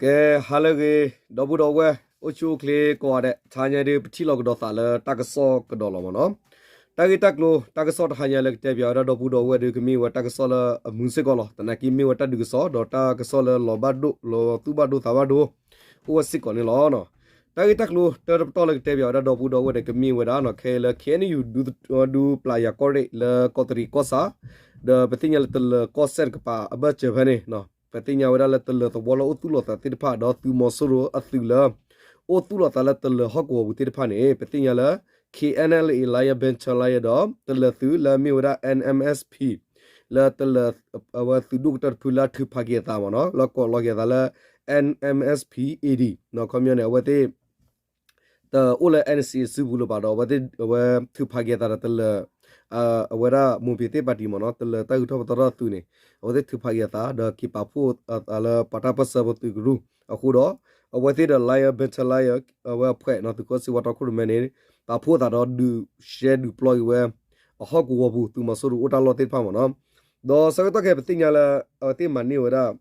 ကဲ ဟါလၢအဂ့ၤ ဒီပုၢ်ဒီဝဲၢ် အိၣ်ဆူၣ်အိၣ်ချ့ကိးဂၤဒဲး, တဟါညါဒုး ပထံၣ်လိာ်ကဒီးသးလၢတၢ်ကစီၣ်ကဒီးလီၤမ့ၢ်နီၤ. တၢ်ဂ့ၢ်တၢ်ကျိၤ တၢ်ကစီၣ်တဟါညါလၢကတဲပၠးဝဲဒၣ်ဒီပုၢ်ဒီဝဲၢ်ဒုး ကမ့ၢ်ဝဲတၢ်ကစီၣ်လၢအမုာ်စ့ၢ်ကီးလီၤ. သနာ်က့မ့ၢ်ဝဲတၢ်ဒုးကစီၣ် ဒီးတၢ်ကစီၣ်လၢလီၤဘၣ်ဒိ လီၤသူၣ်ဘၣ်ဒိသးဘၣ်ဒိ အိၣ်ဝဲစ့ၢ်ကီးန့ၣ်လီၤ. တၢ်ဂ့ၢ်တၢ်ကျိၤတၢတပတီၢ်လၢကတဲပၠးဝဲဒၣ်ဒီပုၢ်ဒီဝဲၢ်န့ၣ် ကမ့ၢ်ဝဲဒၣ် ခဲအံၤလၢ KNU ဒူပျးယၤကီၢ်ရ့ၣ် လၢကီးတရံးကီၢ်ဆၣ် ဒီးပသ့ၣ်ညါလၢတလၢၤကီၢ်စဲၣ်တကပၤအဘၢၣ်စၢၤဖဲန့ၣ် ပသ့ၣ်ညါဝဲဒၣ်လၢ တလၢၤသဝီလၢအိၣ်သူၣ်လီၤသးသ့ၣ်တဖၣ် ဒီးသုးမီၤစိရိၤအသုးလၢ အိၣ်သူၣ်လီၤသးလၢတလၢၤဟီၣ်ကဝီၤပူၤသ့ၣ်တဖၣ်န့ၣ် ပသ့ၣ်ညါလၢ KNLA Lion Battalion ဒီး တလၢၤသုးလၢအမ့ၢ်ဝဲဒၣ် N M S P လၢတလၢၤ အဝဲသုးဒိၣ်ကတၢၢ်တဖုလၢအထုးဖးက့ၤအသးမ့ၢ်နီၤ လၢကိးလီၤက့ၤအသးလၢ N M S P A D နီၤ ခီပညီန့ၣ် အဝဲသ့ၣ် တအိၣ်လၢ N C A စုပူၤလၢၤဘၣ်ဒီး အဝဲထုးဖးက့ၤအသးဒီးတလၢၤ အဝဲဒၣ်မိၢ်ပ့ၤသ့ၣ်ပာ်တံၢ်မ့ၢ်နီၤ တလၢၤတၢ်ဂုၤထီၣ်ပသီထီၣ်အသုးန့ၣ် အဝဲသ့ၣ်ထုးဖးက့ၤအသး ဒီးက့ၤပာ်ဖှိၣ်အသးလၢပှၤတၢ်ပၢၢ်ဆၢဖိသုးကရူၢ်အဃိဒီး အဝဲသ့ၣ်ဒီး Lion Battalion အဝဲအဖှဲးနီၤ သုးခိၣ်စ့ဝါတီခိၣ်ရိၣ်မဲန့ၣ် ပာ်ဖှိၣ်အသးဒီးဒုးရှဲဒုးပျီက့ၤဝဲ အဟီၣ်ကဝီၤပူၤ သုးမီၤစိရိၤအိၣ်တၢ်လီၢ်သ့ၣ်တဖၣ်မ့ၢ်နီၤ. ဒီးဆၢကတီၢ်ခဲအံၤ ပသ့ၣ်ညါလၢ အဝဲသ့ၣ်မၤန့ၢ်ဝဲဒၣ်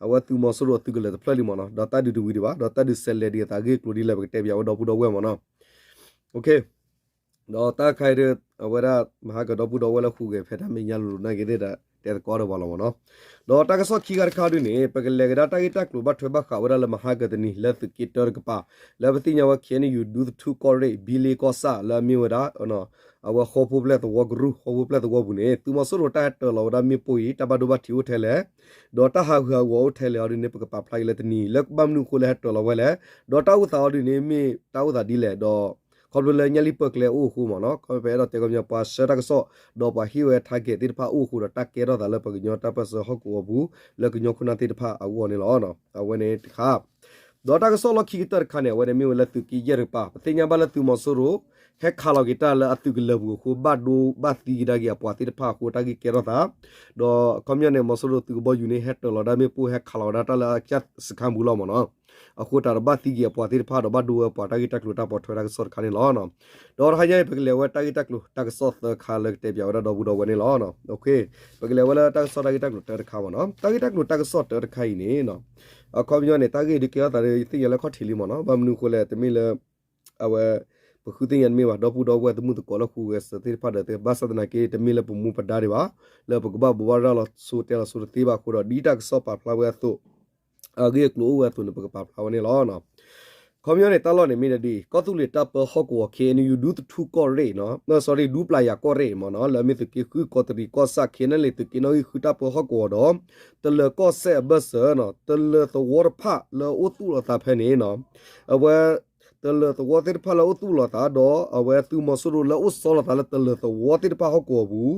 အဝဲသုးမီၤစိရိၤအသုးကလၢၤတဖျၢၣ်လံမ့ၢ်နီၤ ဒီးတၢ်ဒုးတဝံၤဒံးဘၣ် ဒီးတၢ်ဒုးဆဲးလဲၤဒံးအသးအဂ့ၢ်အကျိၤဒ်လဲၣ် ပကတဲပၠးဝဲဒီပုၢ်ဒီဝဲၢ်မ့ၢ်နီၤ. ဒီးတၢ်ခါအံၤဒီး အဝဲဒၣ်မဟါကဒီပုၢ်ဒီဝဲၢ်လၢဟူးဂဲၤဖဲတၢ်မဲာ်ညါလိၤလိၤနာ်က့သ့ၣ်ဒီး တဲသကိးဒီးပှၤလီၤမ့ၢ်နီၤ. ဒီးတၢ်ကစီၣ်ခံခါတခါဒုးန့ၣ် ပကလဲၤကဒါတၢ်ဂ့ၢ်တၢ်ကျိၤဘၣ်ထွဲဘၣ်ဃးဝဲဒၣ်လၢမဟါကတနံၤ လၢသုးက့တၢတကပၤ လၢပသ့ၣ်ညါဝဲ KNU ဒူသထူကီၢ်ရ့ၣ် ဘံလ့ကီၢ်ဆၣ် လၢအမ့ၢ်ဝဲဒၣ် အဝဲဃီဖိပျဲၢ်သဝီကရူၢ် ဃီဖိပျဲၢ်သဝီပူၤန့ၣ် သုးမီၤစိရိၤတၢ်ဟဲတၢၤလီၤဝဲဒၣ်မ့ၣ်ပိၢ်အံၤ တၢ်ဘၣ်ဒိဘၣ်ထံးအိၣ်ထဲလဲၣ်, ဒီးတၢ်ဟးဂူာ်ဟးဂီၤအိၣ်ထဲလဲၣ်အီၤဒ်န့ၣ် ပကပာ်ဖျါက့ၤလၢတနံၤ လၢဘၣ်မနုၤအဃိလၢဟဲတၢၤလီၤဝဲလဲၣ်, ဒီးတၢ်အိၣ်သးအီၤဒ်န့ၣ် မ့ၢ်တၢ်အိၣ်သးဒ်လဲၣ်, ဒီးခီဖျိလၢညၣ်လံပၢၢ်ကျဲအိၣ်အဃိမ့ၢ်နီၤ, ခီဖျိပအဲၣ်ဒိးတဲခီပညီ ပှၤဆှၢတၢ်ကစီၣ် ဒီးပှၤဟ့ၣ်ဝဲ target သ့ၣ်တဖၣ်အိၣ်အဃိဒီး တၢ်ကဲထီၣ်သးလၢပှၤကညီတၢ်ပၢၢ်ဆၢဟီၣ်ကဝီၤပူၤ လၢကညီခိၣ်နၢ်သ့ၣ်တဖၣ်အဂီၢ်န့ၣ်လီၤ. အဝဲန့ၣ်တခါ ဒီးတၢ်ကစီၣ်လီၢ်ခံကတၢၢ်တခါန့ၣ် အဝဲန့ၣ်မ့ၢ်ဝဲလၢသုးက့ယဲၢ်တကပၤ ပသ့ၣ်ညါဘၣ်လၢသုးမီၤစိရိၤ ဟဲခးလီၤက့ၤတၢ်လၢအသုးကလၢၤပူၤအဃိ ဘၣ်ဒိဘၣ်သံကဒါက့ၤအပှၤသ့ၣ်တဖၣ်အဃိ တၢ်ဂ့ၢ်ကဲထီၣ်သး, ဒီးအခီပညီန့ၣ် မီၤစိရိၤသုးကဘီယူၤန့ၣ် ဟဲတၢၤလီၤဒၣ်မ့ၣ်ပိၢ် ဟဲခးလီၤဝဲဒၣ်တၢ်လၢအကစၢ်စခန်းပူၤလီၤမ့ၢ်နီၤ, အဃိတၢ်ဒီးဘၣ်သံက့ၤအပှၤသ့ၣ်တဖၣ်ဒီးဘၣ်ဒိဝဲပှၤ တၢ်ဂ့ၢ်တၢ်ကျိၤတၢ်ပိာ်ထွဲတၢ်ကစီၣ်တခါန့ၣ်လီၤ. ဒီးတဟါညါအံၤ ပကလဲၤဝဲတၢ်ဂ့ၢ်တၢ်ကျိၤတၢ်ကစီၣ်သၢခါလၢကတဲပၠးဝဲဒၣ်ဒီပုၢ်ဒီဝဲၢ်န့ၣ်လီၤ. ပကလဲၤဝဲလၢတၢ်ကစီၣ်တၢ်ဂ့ၢ်တၢ်ကျိၤတၢတခါမ့ၢ်နီၤ, တၢ်ဂ့ၢ်တၢ်ကျိၤတၢ်ကစီၣ်တၢတခါအံၤန့ၣ် အခီပညီန့ၣ် တၢ်ဂ့ၢ်ဒုးကဲထီၣ်သးဒီး ယသ့ၣ်ညါလၢခီၣ်ထံးလံမ့ၢ်နီၤ, ဘၣ်မနုၤအဃိလဲၣ် တမ့ၢ်လၢ အဝဲ ပဃုသ့ၣ်ညါတမ့ၢ်ဘၣ် ဒီပုၢ်ဒီဝဲၢ်သမုၣ်သကိးလၢဟူးဂဲၤစၢၤသ့ၣ်တဖၣ်ဒီး ဘၣ်ဆၣ်သနာ်က့ တမ့ၢ်လၢပမူပဒါဒံးဘၣ်, လၢပကဘၣ်ဘိးဘၣ်ရၤလီၤဆိတဲလီၤဆိတသ့ဘၣ်အဃိဒီး ဒ်တၢ်ကစီၣ်ပာ်ဖျါဝဲအသိး အဂ့ၢ်အကျိၤအိၣ်ဝဲအသိးန့ၣ် ပကပာ်ဖျါဝဲန့ၣ်လီၤ. ခီပညီန့ၣ် တၢ်လီၢ်န့ၣ်မ့ၢ်ဒ်အံၤ ကီၢ်သူလ့ၤတၢ်ပၢဟီၣ်ကဝီၤ KNU ဒူသထူကီၢ်ရ့ၣ်နီၤ, sorry ဒူပျၢ်ယၤကီၢ်ရ့ၣ်မ့ၢ်နီၤ, လၢအမ့ၢ်သုးက့ဃုကီးတရံးကီၢ်ဆၣ် KNLA သုးက့နီၣ်ဂံၢ်ဃုတၢ်ပၢဟီၣ်ကဝီၤဒီး တလၢၤကီၢ်စဲၣ်အဘၢၣ်စၢၤနီၤ, တလၢၤသဝီတဖၣ်လၢအအိၣ်သူၣ်လီၤသးဖဲန့ၣ်နီၤ, အဝဲ တလၢၤသဝီသ့ၣ်တဖၣ်လၢအအိၣ်သူၣ်လီၤသးဒီး အဝဲသုးမီၤစိရိၤလၢအအိၣ်ဆီလီၤသးလၢတလၢၤသဝီသ့ၣ်တဖၣ်ဟီၣ်ကဝီၤပူၤ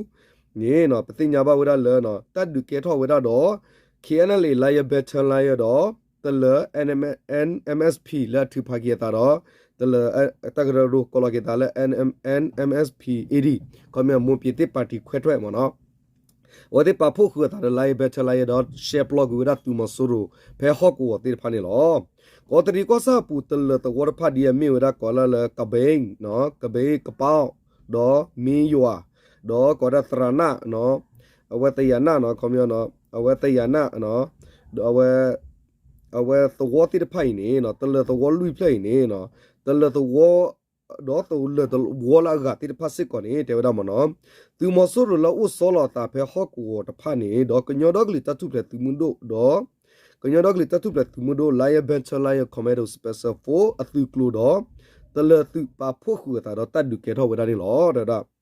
န့ၣ်နီၤ, ပသ့ၣ်ညါဘၣ်ဝဲဒၣ်လၢ တၢ်ဒုးကဲထီၣ်ဝဲဒၣ်ဒီး KNLA Lion Battalion ဒီး တလၢၤ N M S P လၢအထုးဖးက့ၤအသးဒီး တလၢၤ တၢ်ကရၢကရိကိးလီၤက့ၤသးလၢ N M N M S P A D ခီမ့ၢ်မိၢ်ပ့ၤသ့ၣ်ပာ်တံၢ်ခွဲးထွဲမ့ၢ်နီၤ, အဝဲသ့ၣ်ပာ်ဖှိၣ်ဃုာ်အသးဒီး Lion Battalion ဒီး ရှဲပျီကွံာ်ဝဲဒၣ်သုးမီၤစိရိၤ ဖဲဟီၣ်ကဝီၤသ့ၣ်တဖၣ်န့ၣ်လီၤ. ကီးတရံးကီၢ်ဆၣ်အပူၤ တလၢၤသဝီတဖၣ်ဒ်အမ့ၢ်ဝဲဒၣ်ကိးလၢလၢ ကဘ့ၣ်, ကဘ့ၣ်ကပီၣ်, ဒီးမ့ယွၤ, ဒီးကိးဒၣ်သရးနၣ်, အဝဲသယၤနၣ်နီၤ, ခီမ့ၢ် အဝဲသယၤနၣ်, ဒီးအဝဲ အဝဲသဝီသ့ၣ်တဖၣ်အံၤန့ၣ် တလၢၤသဝီလွံၢ်ဖျၢၣ်အံၤန့ၣ် တလၢၤသဝီ ဒီးတလၢၤသဝီလၢအဂၤသ့ၣ်တဖၣ်စ့ၢ်ကီးန့ၣ် တဲဝဲဒၣ်မ့ၢ်နီၤ, သုးမီၤစိရိၤလၢအအိၣ်ဆီလီၤအသးဖဲဟီၣ်ကဝီၤတဖၣ်န့ၣ် ဒီးကညီဒီကလုာ်တၢ်ထူၣ်ဖျဲးသုးမုၢ်ဒိၣ်ဒီး ကညီဒီကလုာ်တၢ်ထူၣ်ဖျဲးသုးမုၢ်ဒိၣ် Lion Battalion Commando Special Force အသုးကျိၤဒီး တလၢၤသုးပာ်ဖှိၣ်ဃုာ်အသးဒီးတၢ်ဒုးကဲထီၣ်ဝဲဒၣ်န့ၣ်လီၤ.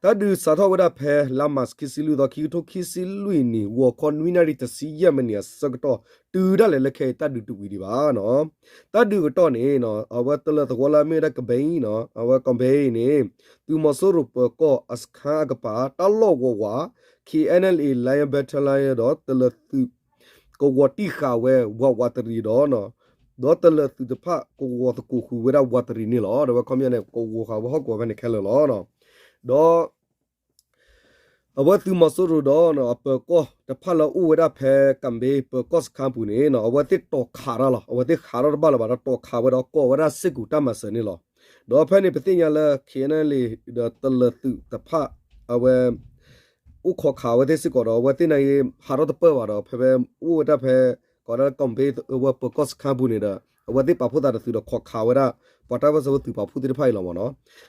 တၢ်ဒုးစးထီၣ်ဝဲဒၣ်ဖဲလါမၢ်ၡး ခံဆံလွံၢ်သီ ခံကထိခံဆံလွံၢ်နံၣ် ဂီၤခီနွံနၣ်ရံၣ်တဆံယဲၢ်မံးနံးအဆၢကတီၢ် တုၤဒၣ်လဲာ်လၢခဲအံၤ တၢ်ဒုးတဝံၤဒံးဘၣ်နီၤ. တၢ်ဒုးကတီၢ်န့ၣ် အဝဲတလၢၤသဝီလၢအမ့ၢ်ဝဲဒၣ်ကဘ့ၣ်နီၤ, အဝဲကဘ့ၣ်န့ၣ် သုးမီၤစိရိၤပၢၤကီၢ်အစခါအကပၤ တၢ်လီၢ်ဝးဝး K N L A Lion Battalion ဒီးတလၢၤသုး ကဝီၤတံၢ်ဃာ်ဝဲဝးဝးတရံးဒီး ဒီးတလၢၤသုးတဖၣ်ကဝီၤသကိးဃုာ်ဝဲဒၣ်ဝးတရံးန့ၣ်လီၤ. ဒီးဝဲခီပညီန့ၣ် ကဝီၤဃာ်ဝဲဟီၣ်ကဝီၤဖဲန့ၣ်ခဲလၢာ်လီၤ. ဒီး အဝဲသုးမီၤစိရိၤဒီး အပၢၤကီၢ်တဖၣ်လၢအအိၣ်ဝဲဒၣ်ဖဲကဘ့ၣ်ပၢၤကီၢ်စခါပူၤန့ၣ် အဝဲသ့ၣ်တီၢ်ခးတၢ်လီၤ. အဝဲသ့ၣ်ခးထီၣ်တဘၣ်လၢၤဘၣ်ဒီး တီၢ်ခးဝဲဒီးကိးဝဲဒၣ်စ့ၢ်ကီးတၢ်မၤစၢၤန့ၣ်လီၤ. ဒီးဖဲန့ၣ် ပသ့ၣ်ညါလၢ K N L A ဒီးတလၢၤသုးတဖၣ် အဝဲ အိၣ်ခိးခးဝဲသ့ၣ်စ့ၢ်ကီးဒီး အဝဲသ့ၣ်န့ၣ် ဟးထီၣ်တပၢၢ်ဘၣ်ဒီး ဖဲဖဲအိၣ်ဝဲဒၣ်ဖဲ ဝဲဒၣ်လၢ ကီၢ်ဘ့ ဝဲပၢၤကီၢ်စခါပူၤန့ၣ်ဒီး အဝဲသ့ၣ်ပာ်ဖှိၣ်သးတသုးဒီးခိးခးဝဲဒၣ် ပှၤတၢ်ပၢၢ်ဆၢဖိသုးပာ်ဖှိၣ်သ့ၣ်တဖၣ်အံၤလီၤမ့ၢ်နီၤ.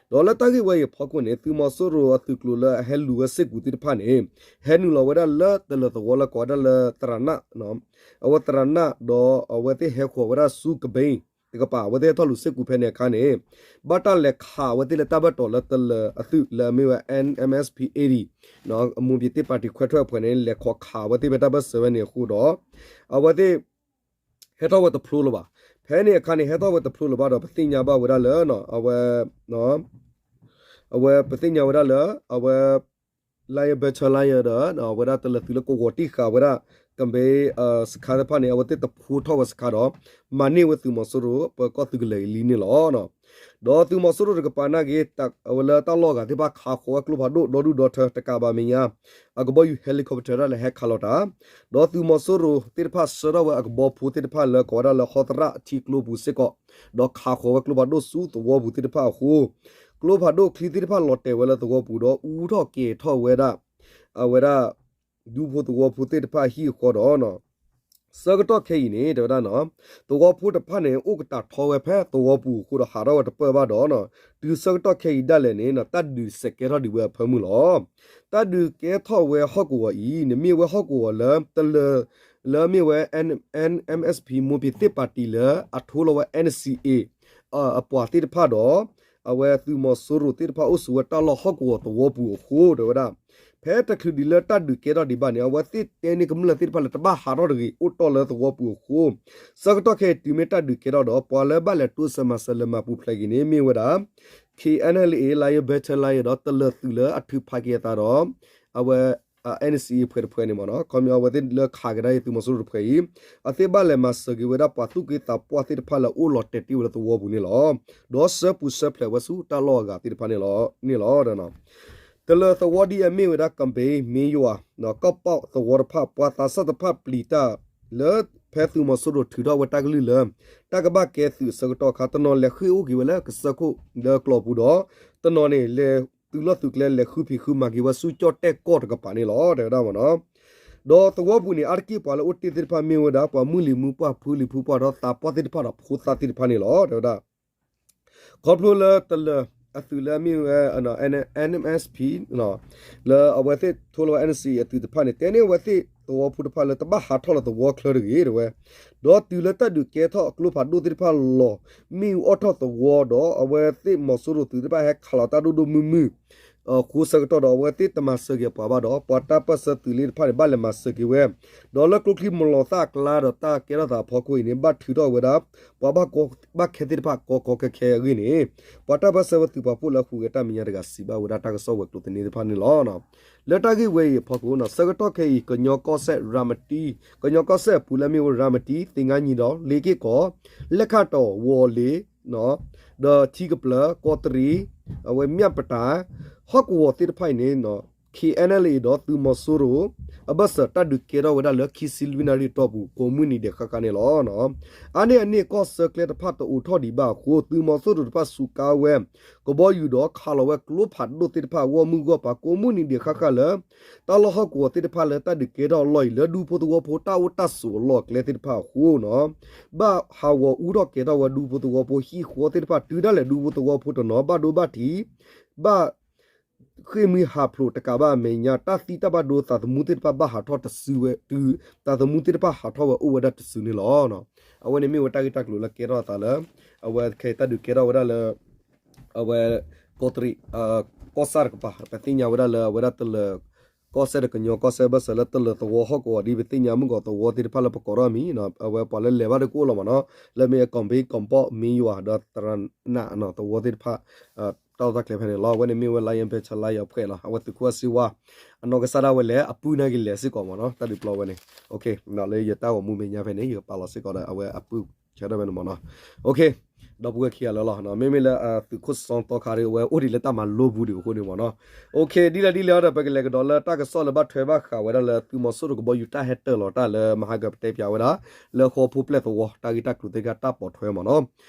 ဒီးလၢတၢ်ဂ့ၢ်ဝဲအံၤအဖီခိၣ်န့ၣ် သုးမီၤစိရိၤအသုးကျိၤလၢအဟဲလူၤဝဲစ့ၢ်ကီးသ့ၣ်တဖၣ်န့ၣ် ဟဲနုာ်လီၤဝဲဒၣ်လၢတလၢၤသဝီလၢကိးဝဲဒၣ်လၢသရးနၢ် အဝဲသရးနၢ်ဒီးအဝဲသ့ၣ်ဟဲဃီၤဝဲဒၣ်ဆူကဘ့တကပၤ အဝဲသ့ၣ်ဟဲထီၣ်လူၤစ့ၢ်ကီးဖဲန့ၣ်အခါန့ၣ် ဘၣ်တၢ်လဲၤခးဝဲသ့ၣ်လၢတၢ်ဘၢၣ်တီၤလၢတလၢၤအသုးလၢအမ့ၢ်ဝဲ NMSP-AD အမိၢ်ပၠံးသ့ၣ်ပၣ်တံၣ်ခွဲးထွဲးအဖှဲးန့ၣ် လဲၤခိးခးဝဲသ့ၣ်ဖဲတၢ်ဘၢၣ်စၢၤဝဲန့ၣ်အဃိဒီး အဝဲသ့ၣ် ဟဲထီၣ်ဝဲတဖျိလၢၤဘၣ်. ဖဲန့ၣ်အခါန့ၣ် ဟဲထီၣ်ဝဲတဖျိလၢၤဘၣ်ဒီး ပသ့ၣ်ညါဘၣ်ဝဲဒၣ်လၢ အဝဲ အဝဲပသ့ၣ်ညါဝဲဒၣ်လၢ အဝဲ Lion Battalion ဒီး အဝဲဒၣ်တလၢၤသုးလၢကဝီၤတံၢ်ဃာ်ဝဲဒၣ် ကဘ့ စခါတဖၣ်န့ၣ် အဝဲသ့ၣ်တဖှိထီၣ်ဝဲစခါဒီး မၤန့ၢ်ဝဲသုးမီၤစိရိၤ ပၢၤကီၢ်သုးကလၢၤအံၤလံန့ၣ်လီၤ. ဒီးသုးမီၤစိရိၤတကပၤနာ်က့ အဝဲလၢတၢ်လီၢ်အဂၤသ့ၣ်တဖၣ်ခးဃီၤဝဲကျိဖးဒိၣ်ဒီဒူၣ်ဒီထၢတကးဘၣ်မဲာ်ညါ အကဘီယူၤ helicopter ဒၣ်လဲာ်ဟဲခးလီၤတၢ် ဒီးသုးမီၤစိရိၤသ့ၣ်တဖၣ်ဆှၢထီၣ်ဝဲအကဘီဖိသ့ၣ်တဖၣ်လၢကိးဝဲဒၣ်လၢဟီသရၣ်ထံကျိပူၤစ့ၢ်ကီး ဒီးခးဃီၤဝဲကျိဖးဒိၣ်ဆူသဝီပူၤသ့ၣ်တဖၣ်အဃိ ကျိဖးဒိၣ်ချံသ့ၣ်တဖၣ်လီၤတဲာ်ဝဲလၢသဝီပူၤဒီး အူထီၣ်ကဲၤထီၣ်ဝဲဒၣ် အဝဲဒၣ် ဒူဖိသဝီဖိသ့ၣ်တဖၣ်အဟံၣ်အဃီဒီး ဆၢကတီၢ်ခဲအံၤန့ၣ် တဲဝဲဒၣ် သဝီဖိတဖၣ်န့ၣ် အိၣ်ကတၢ်ထီဝဲဖဲသဝီပူၤအဃိဒီး ဟးထီၣ်ဝဲတပၢၢ်ဘၣ်ဒီး တုၤဆၢကတီၢ်ခဲအံၤဒၣ်လဲာ်န့ၣ် တၢ်ဒုးစဲးကဲထီၣ်ဒံးဝဲအဖၢမုၢ်လီၤ. တၢ်ဒုးကဲထီၣ်ဝဲဟီၣ်ကဝီၤအံၤ နမ့ၢ်ဝဲဟီၣ်ကဝီၤလၢ တလၢၤ လၢအမ့ၢ်ဝဲ NMSP မိၢ်ပၠံးသ့ၣ်ပၣ်တံၣ်လၢအထိလီၤဝဲ NCA အပှၤသ့ၣ်တဖၣ်ဒီး အဝဲသုးမီၤစိရိၤသ့ၣ်တဖၣ်အိၣ်ဆိးဝဲတၢ်လီၢ်ဟီၣ်ကဝီၤသဝီပူၤအဃိ တဲဝဲဒၣ် ဖဲတချုးဒံးလၢတၢ်ဒုးကဲထီၣ်ဒံးဘၣ်န့ၣ် အဝဲသ့ၣ်တဲန့ၢ်ကမျၢၢ်သ့ၣ်တဖၣ်လၢတဘၣ်ဟးထီၣ်တဂ့ၤ အိၣ်တီၢ်လၢသဝီပူၤအဃိ ဆၢကတီၢ်ခဲအံၤတုၤမ့ၢ်တၢ်ဒုးကဲထီၣ်ဒီး ပှၤလၢဘၣ်လဲၤတိစၢၤမၤစၢၤလဲၤမၤပူၤဖျဲးက့ၤန့ၣ် မ့ၢ်ဝဲဒၣ် KNLA Lion Battalion ဒီးတလၢၤသုးလၢအထုးဖးက့ၤအသးဒီး အဝဲ NCA ဖှဲးတဖှဲးန့ၣ်မ့ၢ်နီၤ ခီပညီအဝဲသ့ၣ်လၢခးကဒါအံၤ သုးမီၤစိရိၤတဖှဲးအံၤ အသ့ၣ်ဘၣ်လဲၤမၤစၢၤက့ၤဝဲဒၣ်ပှၤသူၣ်က့သးပှၢ်သ့ၣ်တဖၣ်လၢအိၣ်လီၤတဲာ်တ့ၢ်ဝဲလၢသဝီပူၤန့ၣ်လီၤ. ဒီးဆှၢပူၤဆှၢဖျဲးဝဲဆူတၢ်လီၢ်အဂၤသ့ၣ်တဖၣ်န့ၣ်လီၤ. တလၢၤသဝီဒ်အမ့ၢ်ဝဲဒၣ် ကဘ့ မ့ၢ်ယွၤ ကီၢ်ပီၣ်သဝီတဖၣ် ပှၤသးစၢ်တဖၣ်ပျံၤတၢ်လၢ ဖဲသုးမီၤစိရိၤထုးထီၣ်ဝဲတၢ်ကလုၢ်လၢ တၢ်ကဘၣ်ကဲသုးအဆၢကတီၢ်အခါ တနီၤလဲၤဃ့ၢ်အိၣ်က့ၤဝဲလၢကစၢၢ်ခိၣ်လၢကျိာ်ပူၤဒီး တနီၤန့ၣ် လဲၤသုးလီၢ်သုးကျဲလဲၤဃုဖံးဃုမၤက့ၤဝဲဆူကၠီၣ်တဲၣ်ကီၢ်တကပၤန့ၣ်လီၤ တဲဝဲဒၣ်မ့ၢ်နီၤ. ဒီးသဝီပူၤန့ၣ် အါတက့ၢ်ပှၤလၢအိၣ်တ့ၢ်သ့ၣ်တဖၣ်မ့ၢ်ဝဲဒၣ် ပှၤမုၢ်လံၤမုၢ်ပှၢ်ဖုလံၤဖုပှၢ်ဒီးသးပှၢ်သ့ၣ်တဖၣ်ဒီးဖိသၣ်သ့ၣ်တဖၣ်န့ၣ်လီၤ တဲဝဲဒၣ် ခီဖျိလၢတလၢၤအသုးလၢအမ့ၢ်ဝဲ NMSP လၢအဝဲသ့ၣ်ထိလီၤဝဲ NCA အသုးတဖၣ်န့ၣ် တဲန့ၢ်အဝဲသ့ၣ်သဝီဖိတဖၣ်လၢတဘၣ်ဟးထီၣ်လၢသဝီချၢတဂ့ၤ တဲဝဲ ဒီးတုၤလၢတၢ်ဒုးကဲထီၣ်အကျိဖးဒိၣ်သ့ၣ်တဖၣ်လီၤ မ့ၣ်အူအီၣ်ထီၣ်သဝီဒီး အဝဲသ့ၣ်မီၤစိရိၤသုးသ့ၣ်တဖၣ်ဟဲခးလီၤတၢ်ဒိၣ်ဒိၣ်မုၢ်မုၢ် အဃိဆၢကတီၢ်ဒီး အဝဲသ့ၣ်တမၤစၢၤက့ၤပှၤဘၣ်ဒီး ပှၤတၢ်ပၢၢ်ဆၢသုးလ့ၣ်တဖၣ်န့ၣ် ဘၣ်လဲၤမၤစၢၤက့ၤဝဲ ဒီးလၢကျိချံမျိာ်လီၤသၣ်အကျါဒီးတၢ်ကဲထီၣ်သးအဖီခိၣ်အံၤန့ၣ် ဘၣ်ထုးထီၣ်ဝဲဒၣ် ပှၤဘၣ်ကီဘၣ်ခဲသ့ၣ်တဖၣ်ကီကီခဲခဲအဂ့ၢ်န့ၣ် ပှၤတၢ်ပၢၢ်ဆၢဝဲသုးပာ်ဖှိၣ်လၢအဟူးဂဲၤတၢ်မဲာ်ညါတဂၤစံးဘၣ်ဝဲဒၣ်တၢ်ကစီၣ်ဝဲၤကျိၤသန့သ့ၣ်တဖၣ်န့ၣ်လီၤ. လၢတၢ်ဂ့ၢ်ဝဲအံၤအဖီခိၣ် ဆၢကတီၢ်ခဲအံၤ ကညီကီၢ်စဲၣ်ရၤမတံ ကညီကီၢ်စဲၣ်အပူၤလၢအမ့ၢ်ဝဲရၤမတံ သ့ၣ်ငါနံၤဒီး လ့က့ၢ်ကီၢ် လဲၣ်ခၣ်တီၣ် ဝီၤလ့ၤ ဒီးထံကပျၢၤ ကီးတရံး အဝဲမၠၣ်ပတၢ် ဟီၣ်ကဝီၤသ့ၣ်တဖၣ်အံၤန့ၣ် KNLA ဒီးသုးမီၤစိရိၤ အဘၢၣ်စၢၤတၢ်ဒုးကဲထီၣ်ဝဲဒၣ်လၢခံဆံလွံၢ်နၣ်ရံၣ်အတီၢ်ပူၤ ကိးမုၢ်နံၤဒဲးဃၣ်ဃၣ်န့ၣ်လီၤ. အါန့ၢ်အန့ၣ်ကီၢ်ဆၢကျဲတဖၣ်တအိးထီၣ်ဒံးဘၣ်အဃိ သုးမီၤစိရိၤတဖၣ်စူးကါဝဲ ကဘီယူၤဒီးခးလီၤဝဲကျိဖးဒိၣ်သ့ၣ်တဖၣ်အဂီၢ်မုၢ်ဂီၢ်ပၤ ကိးမုၢ်နံၤဒဲးဃၣ်ဃၣ်လၢ တၢ်လီၢ်ဟီၣ်ကဝီၤသ့ၣ်တဖၣ်လၢတၢ်ဒုးကဲထီၣ်အလီၢ်အံၤ လၢဒူဖိသဝီဖိတၢ်အိၣ်တၢ်ဆိးအလီၢ်အကျဲသ့ၣ်တဖၣ်အဃိန့ၣ် ဘၣ်ဟးဂီၤအူထီၣ်ကဲၤထီၣ်ဝဲဒူဖိသဝီဖိဟံၣ်ဃီသ့ၣ်တဖၣ် တုၤဒၣ်လဲာ်ဒူဖိသဝီဖိတနီၤ ဘၣ်ဒိဘၣ်ထံး ဘၣ် ဃ့ၢ်မှံဟးဖျိးတကးဘၣ်အမဲာ်ညါ တၢ်သံတၢ်ဘၣ်ဒိသးသမူသ့ၣ်တဖၣ်ဘၣ်ဟးထီၣ်တစုဝဲတုၤ သးသမူသ့ၣ်တဖၣ်ဟးထီၣ်ဝဲအိၣ်ဝဲဒၣ်တစုန့ၣ်လီၤ. အဝဲန့ၣ်မ့ၢ်ဝဲတၢ်ဂ့ၢ်တၢ်ကျိၤလၢကဲထီၣ်အသးလၢ အဝဲခဲအံၤတၢ်ဒုးကဲထီၣ်ဝဲဒၣ်လၢ အဝဲ ကီးတရံး ကီၢ်ဆၣ်တကပၤ ပသ့ၣ်ညါဝဲဒၣ်လၢအဝဲဒၣ်တလၢၤ ကီၢ်စဲၣ်ဒီးကညီကီၢ်စဲၣ်ဘၢၣ်စၢၤလၢတလၢၤသဝီဟီၣ်ကဝီၤဒ်ပသ့ၣ်ညါမုၢ်ကီးသဝီသ့ၣ်တဖၣ်လၢပကိးထီၣ်မံၤ အဝဲပှၤလၢလဲၤဘၣ်ဒၣ်ကအိၣ်လီၤမးနီၤ လၢမ့ၢ်ကီၢ်ဘ့ ကီၢ်ပီၣ် မ့ၢ်ယွၤ ဒီးသရနၢ်သဝီသ့ၣ်တဖၣ် တၢ်အိၣ်တၢ်ကျဲဖဲန့ၣ်လီၤ. အဝဲန့ၣ်မ့ၢ်ဝဲ Lion Battalion အဖှဲးလီၤ. အဝဲသုးခိၣ်စ့ဝါ အနီၢ်ကစၢ်ဒၣ်ဝဲလဲၤအပုၢ်န့ၣ်က့ၤလဲၤစ့ၢ်ကီးမးနီၤ တၢ်ဒုးပျီဝဲန့ၣ် လၢယတၢ်ဂီၤမူမဲာ်ညါဖဲန့ၣ် ယကပာ်လီၤစ့ၢ်ကီးဒီး အဝဲအပုၢ်ဆၢထၢၣ်ဖဲန့ၣ်မးနီၤ ဒီပုၢ်ဝဲၢ်ခံဂၤလၢလီၤ, မ့မ့ၢ်လၢသုးခိၣ်စီသီခါဒီး အဝဲအိၣ်ဒံးလၢတၢ်မၤလိပူၤဒံးအဃိန့ၣ်မ့ၢ်နီၤ. ဒ်လဲၣ်ဒ်လဲၣ်ဒီး ပကလဲၤကဒီးလၢတၢ်ကစီၣ်လၢဘၣ်ထွဲဘၣ်ဃးဝဲဒၣ်လၢ သုးမီၤစိရိၤကဘီယူၤတၢ်ဟဲတၢၢ်လီၤတၢ်လၢ မဟါကပတဲပၠးဝဲဒၣ် လၢဃီဖိပျဲၢ်သဝီ တၢ်ဂ့ၢ်တၢ်ကျိၤသ့ၣ်တဖၣ်တၢ်ပိာ်ထွဲမ့ၢ်နီၤ.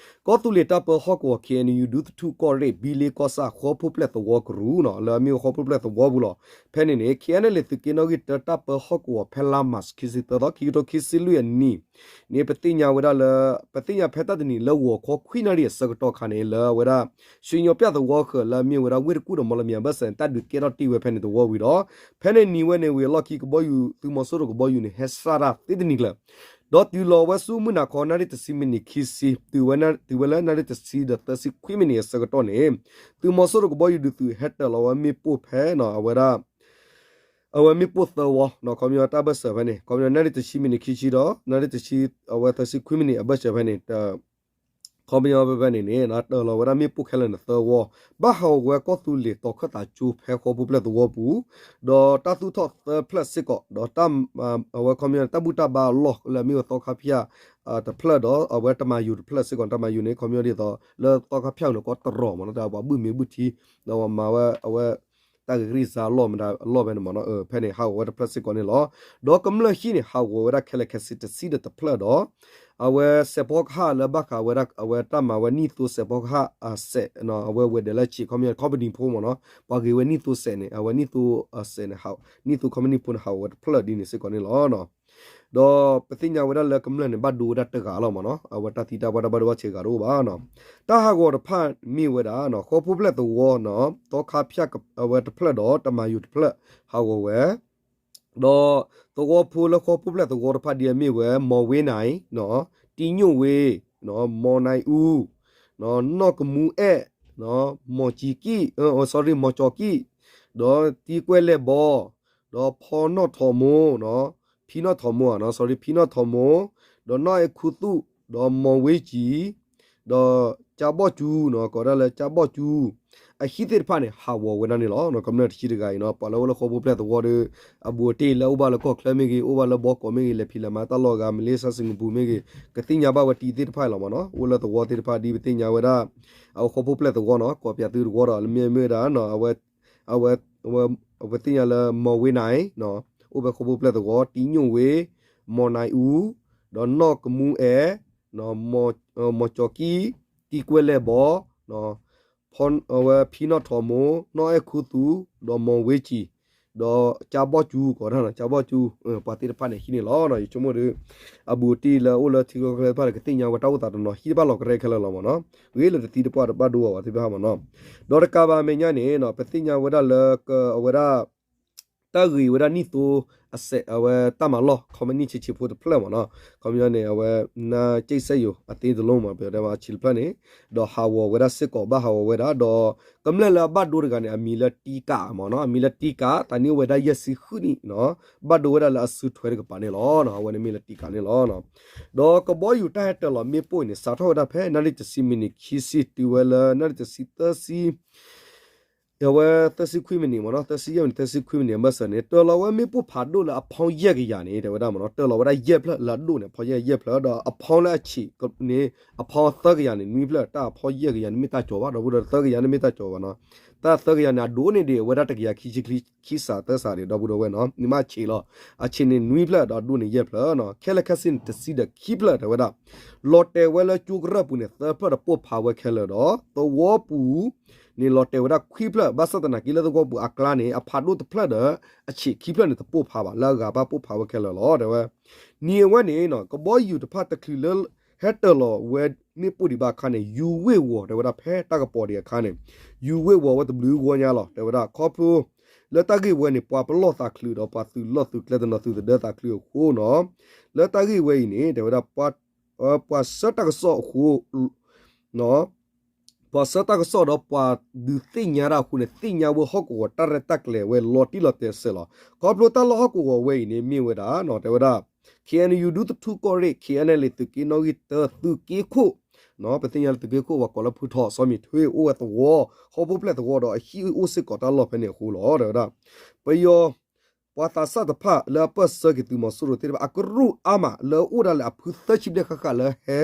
ကီၢ်သူလ့ၤတၢ်ပၢဟီၣ်ကဝီၤ ခ့ၣ်အဲၣ်ယူၣ် ဒူသထူၣ်ကီၢ်ရ့ၣ် ဘံလ့ကီၢ်ဆၣ် ဃီဖိပျဲၢ်သဝီကရူၢ်နီၤ, လၢအမ့ၢ်ဃီဖိပျဲၢ်သဝီပူၤလီၤ. ဖဲန့ၣ်န့ၣ် ခ့ၣ်အဲၣ်ယူၣ် သုးက့နီၣ်ဂံၢ်တၢ တၢ်ပၢဟီၣ်ကဝီၤ ဖဲလါမၢ်ၡး ခံဆံသၢသီ ခံကထိခံဆံလွံၢ်အနံၣ်န့ၣ် ပသ့ၣ်ညါဝဲဒၣ်လၢ ပသ့ၣ်ညါဖဲတၢ်တနံၤလၢဂီၤခီခွံနၣ်ရံၣ်အဆၢကတီၢ်ခါန့ၣ် လၢအဝဲဒၣ် ရွှေညီပြသဝီဃၢၤ လၢအမ့ၢ်ဝဲဒၣ်ဝ့ၢ်တကူၣ်ဒီးမီလမၠဲၤအဘၢၣ်စၢၤန့ၣ် တၢ်ဒုးကဲထီၣ်တ့ၢ်ဝဲဖဲန့ၣ်သဝီဝံၤဒီး ဖဲန့ၣ်နံၤဝဲန့ၣ်ဝံၤအလီၢ်ခံ ကဘီယူၤ သုးမီၤစိရိၤကဘီယူၤန့ၣ် ဟဲစးတၢ်သ့တနံၤကျၢၤ ဒီးတုၤလီၤဝဲဆူမုၢ်နၤခီ နၣ်ရံၣ်တဆံမံးနံးခံဆံ တုၤဝဲလၢနၣ်ရံၣ်တဆံဒီးသၢဆံခွံမံးနံးအဆၢကတီၢ်န့ၣ် သုးမီၤစိရိၤကဘီယူၤဒုးသုးဟဲတၢၢ်လီၤဝဲမ့ၣ်ပိၢ်ဖဲ အဝဲဒၣ် အဝဲမ့ၣ်ပိၢ်သၢဝီ ခီပညီတၢ်ဘၢၣ်စၢၤဖဲန့ၣ် ခီပညီနၣ်ရံၣ်တဆံမံးနံးခံဆံဒီး နၣ်ရံၣ်တဆံ အဝဲသၢဆံခွံမံးနံးအဘၢၣ်စၢၤဖဲန့ၣ် ခီပညီဖဲဖဲန့ၣ်န့ၣ် တၢၢ်လီၤဝဲဒၣ်မ့ၣ်ပိၢ်ခဲလၢာ်န့ၣ်သၢဝီ ဘၣ်ဟးဂီၤဝဲကီၢ်သူလ့ၤတီၤခၢၣ်သးကၠိဖဲဃီဖိပျဲၢ်သဝီပူၤ ဒီးတၢ်သူၣ်ထီၣ်သၢဖျၢၣ်စ့ၢ်ကီး ဒီး အဝဲခီပညီန့ၣ် တၢ်ဘူၣ်တၢ်ဘါအလီၢ်လၢအမ့ၢ်ဝဲသီခါဖၠၣ်တဖျၢၣ်ဒီး အဝဲတမၤယိၤတဖျၢၣ်စ့ၢ်ကီး တမၤယိၤန့ၣ် ခီပညီဒ်သိး လၢသီခါဖၠၣ်အူၤန့ၣ် ကီတရီၢ်မ့ၢ်နီၤ တၢ်ပှၤဘုၣ်မ့ၢ်ဘုၣ်ထံ ဒီးပှၤမၤဝဲအဝဲ တၢ်ဂ့ၤကရံၣ်စါအလီၢ်မတၤအလီၢ်ဖဲန့ၣ်မ့ၢ်နီၤ ဖဲန့ၣ်ဟးဂီၤဝဲတဖျၢၣ်စ့ၢ်ကီးန့ၣ်လီၤ. ဒီးကမျၢၢ်ဟံၣ်န့ၣ် ဟးဂီၤဝဲဒၣ်ခဲလၢာ်ခဲဆ့တဆံဒီးတဖျၢၣ်ဒီး အဝဲစဲးဖီကဟၣ်လၢဘၣ်ဃးဝဲဒၣ်အဝဲတၢ်မၤဝဲနံၣ်သိစဲးဖီကဟၣ်အစဲး အဝဲဝဲၤဒၣ်လၢဆံး ခီပညီ company ဖိမ့ၢ်နီၤ ပှၤဂ့ၤဝဲနံၣ်သိစဲးန့ၣ် အဝဲနံၣ်သိအစဲးန့ၣ် နံၣ်သိ company ဖိန့ၣ် ဟးဂီၤဝဲတဖျၢၣ်ဒ်န့ၣ်စ့ၢ်ကီးန့ၣ်လီၤ. ဒီးပသ့ၣ်ညါဝဲဒၣ်လၢကမျၢၢ်န့ၣ် ဘၣ်ဒိဝဲဒၣ်တဂၤလီၤမ့ၢ်နီၤ အဝဲတၢ်သံတၢ်ပှၢ်တၢ်ဘၣ်ဒိဘၣ်ထံးဂၤတအိၣ်ဘၣ်နီၤ. တၢ်ဟးဂီၤတဖၣ်မ့ၢ်ဝဲဒၣ် ဃီဖိပျဲၢ်သဝီနီၤ သီခါဖၠၣ်အဝဲတဖျၢၣ်ဒီး တမၤယိၤတဖျၢၣ် ဟးဂီၤဝဲ ဒီးသဝီဖိလၢဃီဖိပျဲၢ်သဝီတဖၣ်ဒ်အမ့ၢ်ဝဲ မီၤဝ့နၣ် တံညိၣ်ဝ့ မီၤနၣ်အူ နီၢ်ကမူအဲၣ် မီၤကံကံၣ် sorry မီၤကၠီကံၣ် ဒီးတံကွဲၢ်လဲၢ်ဘီ ဒီးဖီနီၣ်ထိးမိၢ် ဖံနီၣ်ထိးမိၢ် sorry ဖံနီၣ်ထိးမိၢ် ဒီးနီၢ်အဲၣ်ခူသူၣ် ဒီးမီၤဝ့ကၠံ ဒီးကၠါဘီၣ်ကၠူ ကိးဒၣ်လၢကၠါဘီၣ်ကၠူ အဟံၣ်သ့ၣ်တဖၣ်န့ၣ် ဟးဂီၤဝဲဒၣ်န့ၣ်လီၤ. ကမျၢၢ်တဆံတဂၤအံၤနီၤ ပှၤလၢအိၣ်လၢဃီဖိပျဲၢ်သဝီဒီး အဘူးအတံၢ်လၢအိၣ်ဘၣ်လၢကီၢ်ချၢမ့ၢ်ဂ့ၤ အိၣ်ဘၣ်လၢဘီကီးမ့ၢ်ဂ့ၤ လဲၤဖံးလဲၤမၤတၢ်လီၢ်အဂၤ မလ့ၡါ စင်္ကာပူမ့ၢ်ဂ့ၤ ကသ့ၣ်ညါဘၣ်ဝဲတံၤသ့ၣ်တဖၣ်အံၤလီၤမ့ၢ်နီၤ အိၣ်လၢသဝီသ့ၣ်တဖၣ်ဒ်ပသ့ၣ်ညါဝဲဒၣ် အဝဲဃီဖိပျဲၢ်သဝီနီၤ ကိးပၠးသုတဝီဒီး လၢမ့ၢ်မ့ၢ်ဝဲဒၣ် အဝဲ အဝဲ ပသ့ၣ်ညါလၢမီၤဝ့နၣ် အိၣ်ဖဲဃီဖိပျဲၢ်သဝီ တံညိၣ်ဝ့ မီၤနၣ်အူ ဒီးနီၢ်ကမူအဲၣ် မီၤကၠီကံၣ် တံကွဲၢ်လဲၢ်ဘီ အဝဲဖံနီၣ်ထိးမိၢ် နီၢ်အဲၣ်ခူသူၣ် ဒီးမီၤဝ့ကၠံ ဒီးကၠါဘီၣ်ကၠူ ကိးဒၣ်နီၤ ကၠါဘီၣ်ကၠူ ပှၤသ့ၣ်တဖၣ်န့ၣ်ဟံးန့ၢ်လီၤ. ယဆိကမိၣ်ဒီး အဘူးအတံၢ်လၢအိၣ်လၢထံချၢကီၢ်ချၢတဖၣ်န့ၣ် ကသ့ၣ်ညါဝဲတၢ်အိၣ်သးတနီၤ ဟံးတဘၣ်လီၤကရဲခဲလၢာ်လီၤမ့ၢ်နီၤ ဂ့ၤလၢတသံတပှၢ်တဘၣ်ဒိဘၣ်ဝဲသ့ၣ်တဖၣ်မ့ၢ်နီၤ ဒီးတကးဘၣ်အမဲာ်ညါန့ၣ် ပသ့ၣ်ညါဝဲဒၣ်လၢ အဝဲဒၣ် တၢ်ဂ့ၤဝဲဒၣ်နံၣ်သိ အဝဲတၢ်မၤလီၢ် ခီမနံၣ်ဆံးဆံးဖိတဖျၢၣ်မ့ၢ်နီၤ ခီပညီန့ၣ် အဝဲ နါကၠံၣ်စဲယိၤ အသ့တလိမ့ၢ် ပတဲမ့ၢ်ဆံးတဖျၢၣ်န့ၣ် ဒီးဟးဂီၤဝဲဒၣ်စ့ၢ်ကီး ဘၣ်ဟးဂီၤဝဲဒၣ် ဒီးကမျၢၢ်လၢအဘၣ်ဒိတဂၤန့ၣ် အမံၤလၢတံကးမ့ၢ်နီၤ အမံၤလၢတံကး သးနံၣ်အိၣ်ဝဲဒၣ်ယဲၢ်ဆံဃုနံၣ်နီၤ ဘၣ်ဒိဝဲဒၣ်လၢအစုထွဲတကပၤန့ၣ်လီၤ. အဝဲန့ၣ်မ့ၢ်လၢတံကးန့ၣ်လီၤ. ဒီးကဘီယူၤတၢ်ဟဲတၢၢ်လီၤမ့ၣ်ပိၢ်အံၤန့ၣ် စးထီၣ်ဝဲဒၣ်ဖဲ နၣ်ရံၣ်တဆံမံးနံးခံဆံ တုၤဝဲလၢ နၣ်ရံၣ်တဆံသၢဆံ အဝဲသၢဆံခွံမံးနံးမ့ၢ်နီၤ သၢဆံယဲၢ်မံးနံး သၢဆံခွံမံးနံး အဘၢၣ်စၢၤန့ၣ် တၢၢ်လီၤဝဲမ့ၣ်ပိၢ်ဖးဒိၣ်လၢအဖီယဲၢ်ကယၤန့ၣ် တဲဝဲဒၣ်မ့ၢ်နီၤ တၢၢ်လီၤဝဲဒၣ်ယဲၢ်ဖျၢၣ်လၢအဒိၣ်န့ၣ် အဖီယဲၢ်ယဲၢ်ဖျၢၣ် ဒီးအဖီလၢအဆံးန့ၣ် အဖီသၢကယၤန့ၣ် နွံဖျၢၣ် တၢ်အဖီယဲၢ်ကယၤန့ၣ် မ့ၢ်တၢ်ကၠီၤဘၣ် ဒီပုၢ်ဒီဝဲၢ် သၢကယၤန့ၣ် မ့ၢ်တၢ်ကၠီၤဘၣ်နီၤ တၢ်သၢကယၤန့ၣ် အဒိၣ်န့ၢ်ဒံး အဝဲဒၣ်တကယၤခံဆံခံ ခံစးသၢစးန့ၣ် ဒီပုၢ်ဒီဝဲၢ်နီၤ န့ၣ်မ့ၢ်အဆံးလီၤ အဆံးန့ၣ်နွံဖျၢၣ် ဒီးအဒိၣ်န့ၢ်ယဲၢ်ဖျၢၣ်နီၤ ခဲလၢာ်ခဲဆ့န့ၣ် တဆံဒီးခံဖျၢၣ် တဲဝဲဒၣ် လီၤတဲာ်ဝဲလၢကၠိကရၢၢ်ပူၤန့ၣ် သၢဖျၢၣ်ဒီးပိၢ်ဖးဝဲခဲလၢာ်ဒီး သဝီပူၤ န့ၣ်လီၤတဲာ်ဝဲဒၣ်ခွံဖျၢၣ် ဘၣ်ဆၣ်သနာ်က့လၢသဝီပူၤအကျါန့ၣ် အဖးဒိၣ်တဖျၢၣ်ဒီး အဆံးခံဖျၢၣ်န့ၣ် တပိၢ်ဖးဘၣ် လၢအဂၤဘၣ်ပိၢ်ဖးဝဲခဲလၢာ်လီၤ တဲဝဲ နံၤအဝဲန့ၣ် ကဘီယူၤတဖၣ်တချုးလၢ ဟဲတၢၢ်လီၤဝဲမ့ၣ်ပိၢ်ဒံးဘၣ်အခါန့ၣ် ယူၤဝ့ၢ်ဝီၤ တဲဝဲဒၣ်ဖဲတၢ်ကပီၤဒံးအခါန့ၣ် ယူၤဝ့ၢ်ဝီၤဝဲတဘျုးဂီၢ်ညါလီၤ တဲဝဲဒၣ် ခီဖျိ လၢတၢ်ဂ့ၢ်ဝဲန့ၣ် ပှၤပလီၢ်သးချုးဒီးပှၤသုးလီၢ်သုးကျဲတနီၤသုးသဒၢသးချုးအဃိနီၤ လၢတၢ်ဂ့ၢ်ဝဲအံၤန့ၣ် တဲဝဲဒၣ် ပှၤဆှၢတၢ်ကစီၣ်အဃိ ပှၤဆှၢတၢ်ကစီၣ်ဒီးပှၤဒုးသ့ၣ်ညါတၢ်အဃိန့ၣ် သ့ၣ်ညါဝဲဟီၣ်ကဝီၤတၢ်ရဲၣ်တၢ်ကျဲၤဝဲလီၤတံၢ်လီၤတဲာ်စဲးလီၤ. ခီဖျိတၢ်လီၢ်ဟီၣ်ကဝီၤဝဲအံၤန့ၣ် မ့ၢ်ဝဲဒၣ်နီၤ တဲဝဲဒၣ် ခ့ၣ်အဲၣ်ယူၣ် ဒူသထူၣ်ကီၢ်ရ့ၣ် ခ့ၣ်အဲၣ်ယူၣ် သုးက့နီၣ်ဂံၢ်တၢ သုးက့ခိၣ် ပသ့ၣ်ညါလၢသုးက့ခိၣ် ပှၤကိးလၢဖုထီၣ် စီၤမံၤထွ့ အိၣ်ဝဲသဝီ ဟီၣ်ဖိပျဲၢ်သဝီဒီးအဟံၣ်အိၣ်စ့ၢ်ကီးတၢ်လီၢ်ဖဲန့ၣ်အဃိလီၤ တဲဝဲဒၣ် ပယီၤ ပှၤသးစၢ်တဖၣ်လၢအပၢၢ်ဆၢက့ၤသုးမီၤစိရိၤသ့ၣ်တဖၣ် အကရူၢ်အါမး လၢအအိၣ်ဒၣ်လၢအဖုသၢဆံဘျဲၣ်ဃၣ်ဃၣ်လၢဟဲ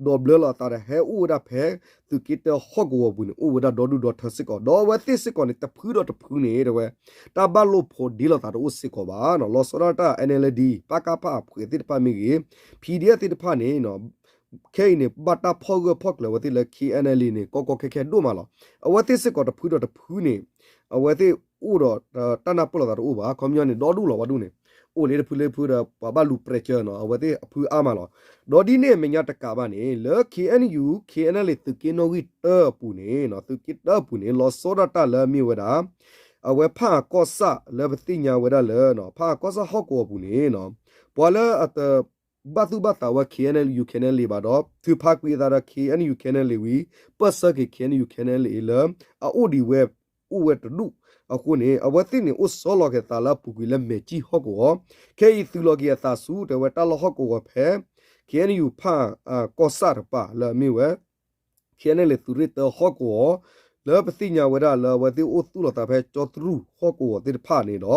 ဒီးဘျၢလီၤအသးဒီး ဟဲအိၣ်ဝဲဒၣ်ဖဲ သုးက့တၢဟီၣ်ကဝီၤပူၤန့ၣ် အိၣ်ဝဲဒၣ်ဒီဒူၣ်ဒီထၢစ့ၢ်ကီး, ဒီးအဝဲသ့ၣ်စ့ၢ်ကီးန့ၣ် တဖုဒီးတဖုန့ၣ် တဲဝဲ တၢ်ဘၣ်လိာ်ဖိးဒ့လိာ်သးတအိၣ်စ့ၢ်ကီးဘၣ်နီၤ. လီၤဆီဒၣ်တၢ် NLD ပကဖ အဖှဲးသ့ၣ်တဖၣ်မ့ၢ်ဂ့ၤ PDF သ့ၣ်တဖၣ်န့ၣ် ခဲအံၤန့ၣ် ဘၣ်တၢ်ဖီၣ်ဂၢၢ်ဖီၣ်ကျၢၤဝဲသ့ၣ်လၢ KNLA န့ၣ် ကီကီခဲခဲဒိၣ်မးလီၤ. အဝဲသ့ၣ်စ့ၢ်ကီးတဖုဒီးတဖုန့ၣ် အဝဲသ့ၣ်အိၣ်ဒီးတၢ်နၢ်ပၢၢ်လိာ်သးတအိၣ်ဘၣ်. ခီပညီန့ၣ် ဒီဒူၣ်လီၤဝဲဒူၣ်န့ၣ် အိၣ်လၢတဖုလၢတဖုဒီး ပှၤဘၣ်လူၤပြဲးကၢနီၤ အဝဲသ့ၣ်အဖုအါမးလီၤ. ဒီးဒ်န့ၣ်အမဲာ်ညါတကးဘၣ်န့ၣ် လၢ KNU KNLA သုးက့နီၣ်ဂံၢ်တၢအပူၤန့ၣ် သုးက့တၢအပူၤန့ၣ် လီၤဆီဒၣ်တၢ်လၢအမ့ၢ်ဝဲဒၣ် အဝဲဖးအၣ်ကီၢ်ဆၣ်လၢပသ့ၣ်ညါဝဲဒၣ်လၢ ဖးအၣ်ကီၢ်ဆၣ်ဟီၣ်ကဝီၤပူၤန့ၣ် ပှၤလၢအတ ဘၣ်သူၣ်ဘၣ်သးဝဲ KNU KNLA ဘၣ်ဒီး ထုးဖးကွံာ်အသးဒီး KNU KNLA ဝံၤ ပၢၢ်ဆၢက့ၤ KNU KNLA လၢ အအိၣ်ဒံးဝဲ အိၣ်ဝဲတဒူၣ်အဃိန့ၣ် အဝဲသ့ၣ်န့ၣ် အိၣ်ဆီလီၤက့ၤသးလၢအပူၤကွံာ်လၢမဲာ်ကၠံၣ်ဟီၣ်ကဝီၤ, ခဲအံၤသုးလီၤက့ၤအသးဆူ တဲဝဲတၢ်လီၢ်ဟီၣ်ကဝီၤဖဲ KNU ဖးအၣ်ကီၢ်ဆၣ်တပၤလၢအမ့ၢ်ဝဲ KNLA သုးရ့ၣ်တၢဟီၣ်ကဝီၤ လၢပသ့ၣ်ညါဝဲဒၣ်လၢအဝဲသ့ၣ်အိၣ်သူၣ်လီၤသးဖဲကၠီတရူၢ်ဟီၣ်ကဝီၤသ့ၣ်တဖၣ်န့ၣ်ဒီး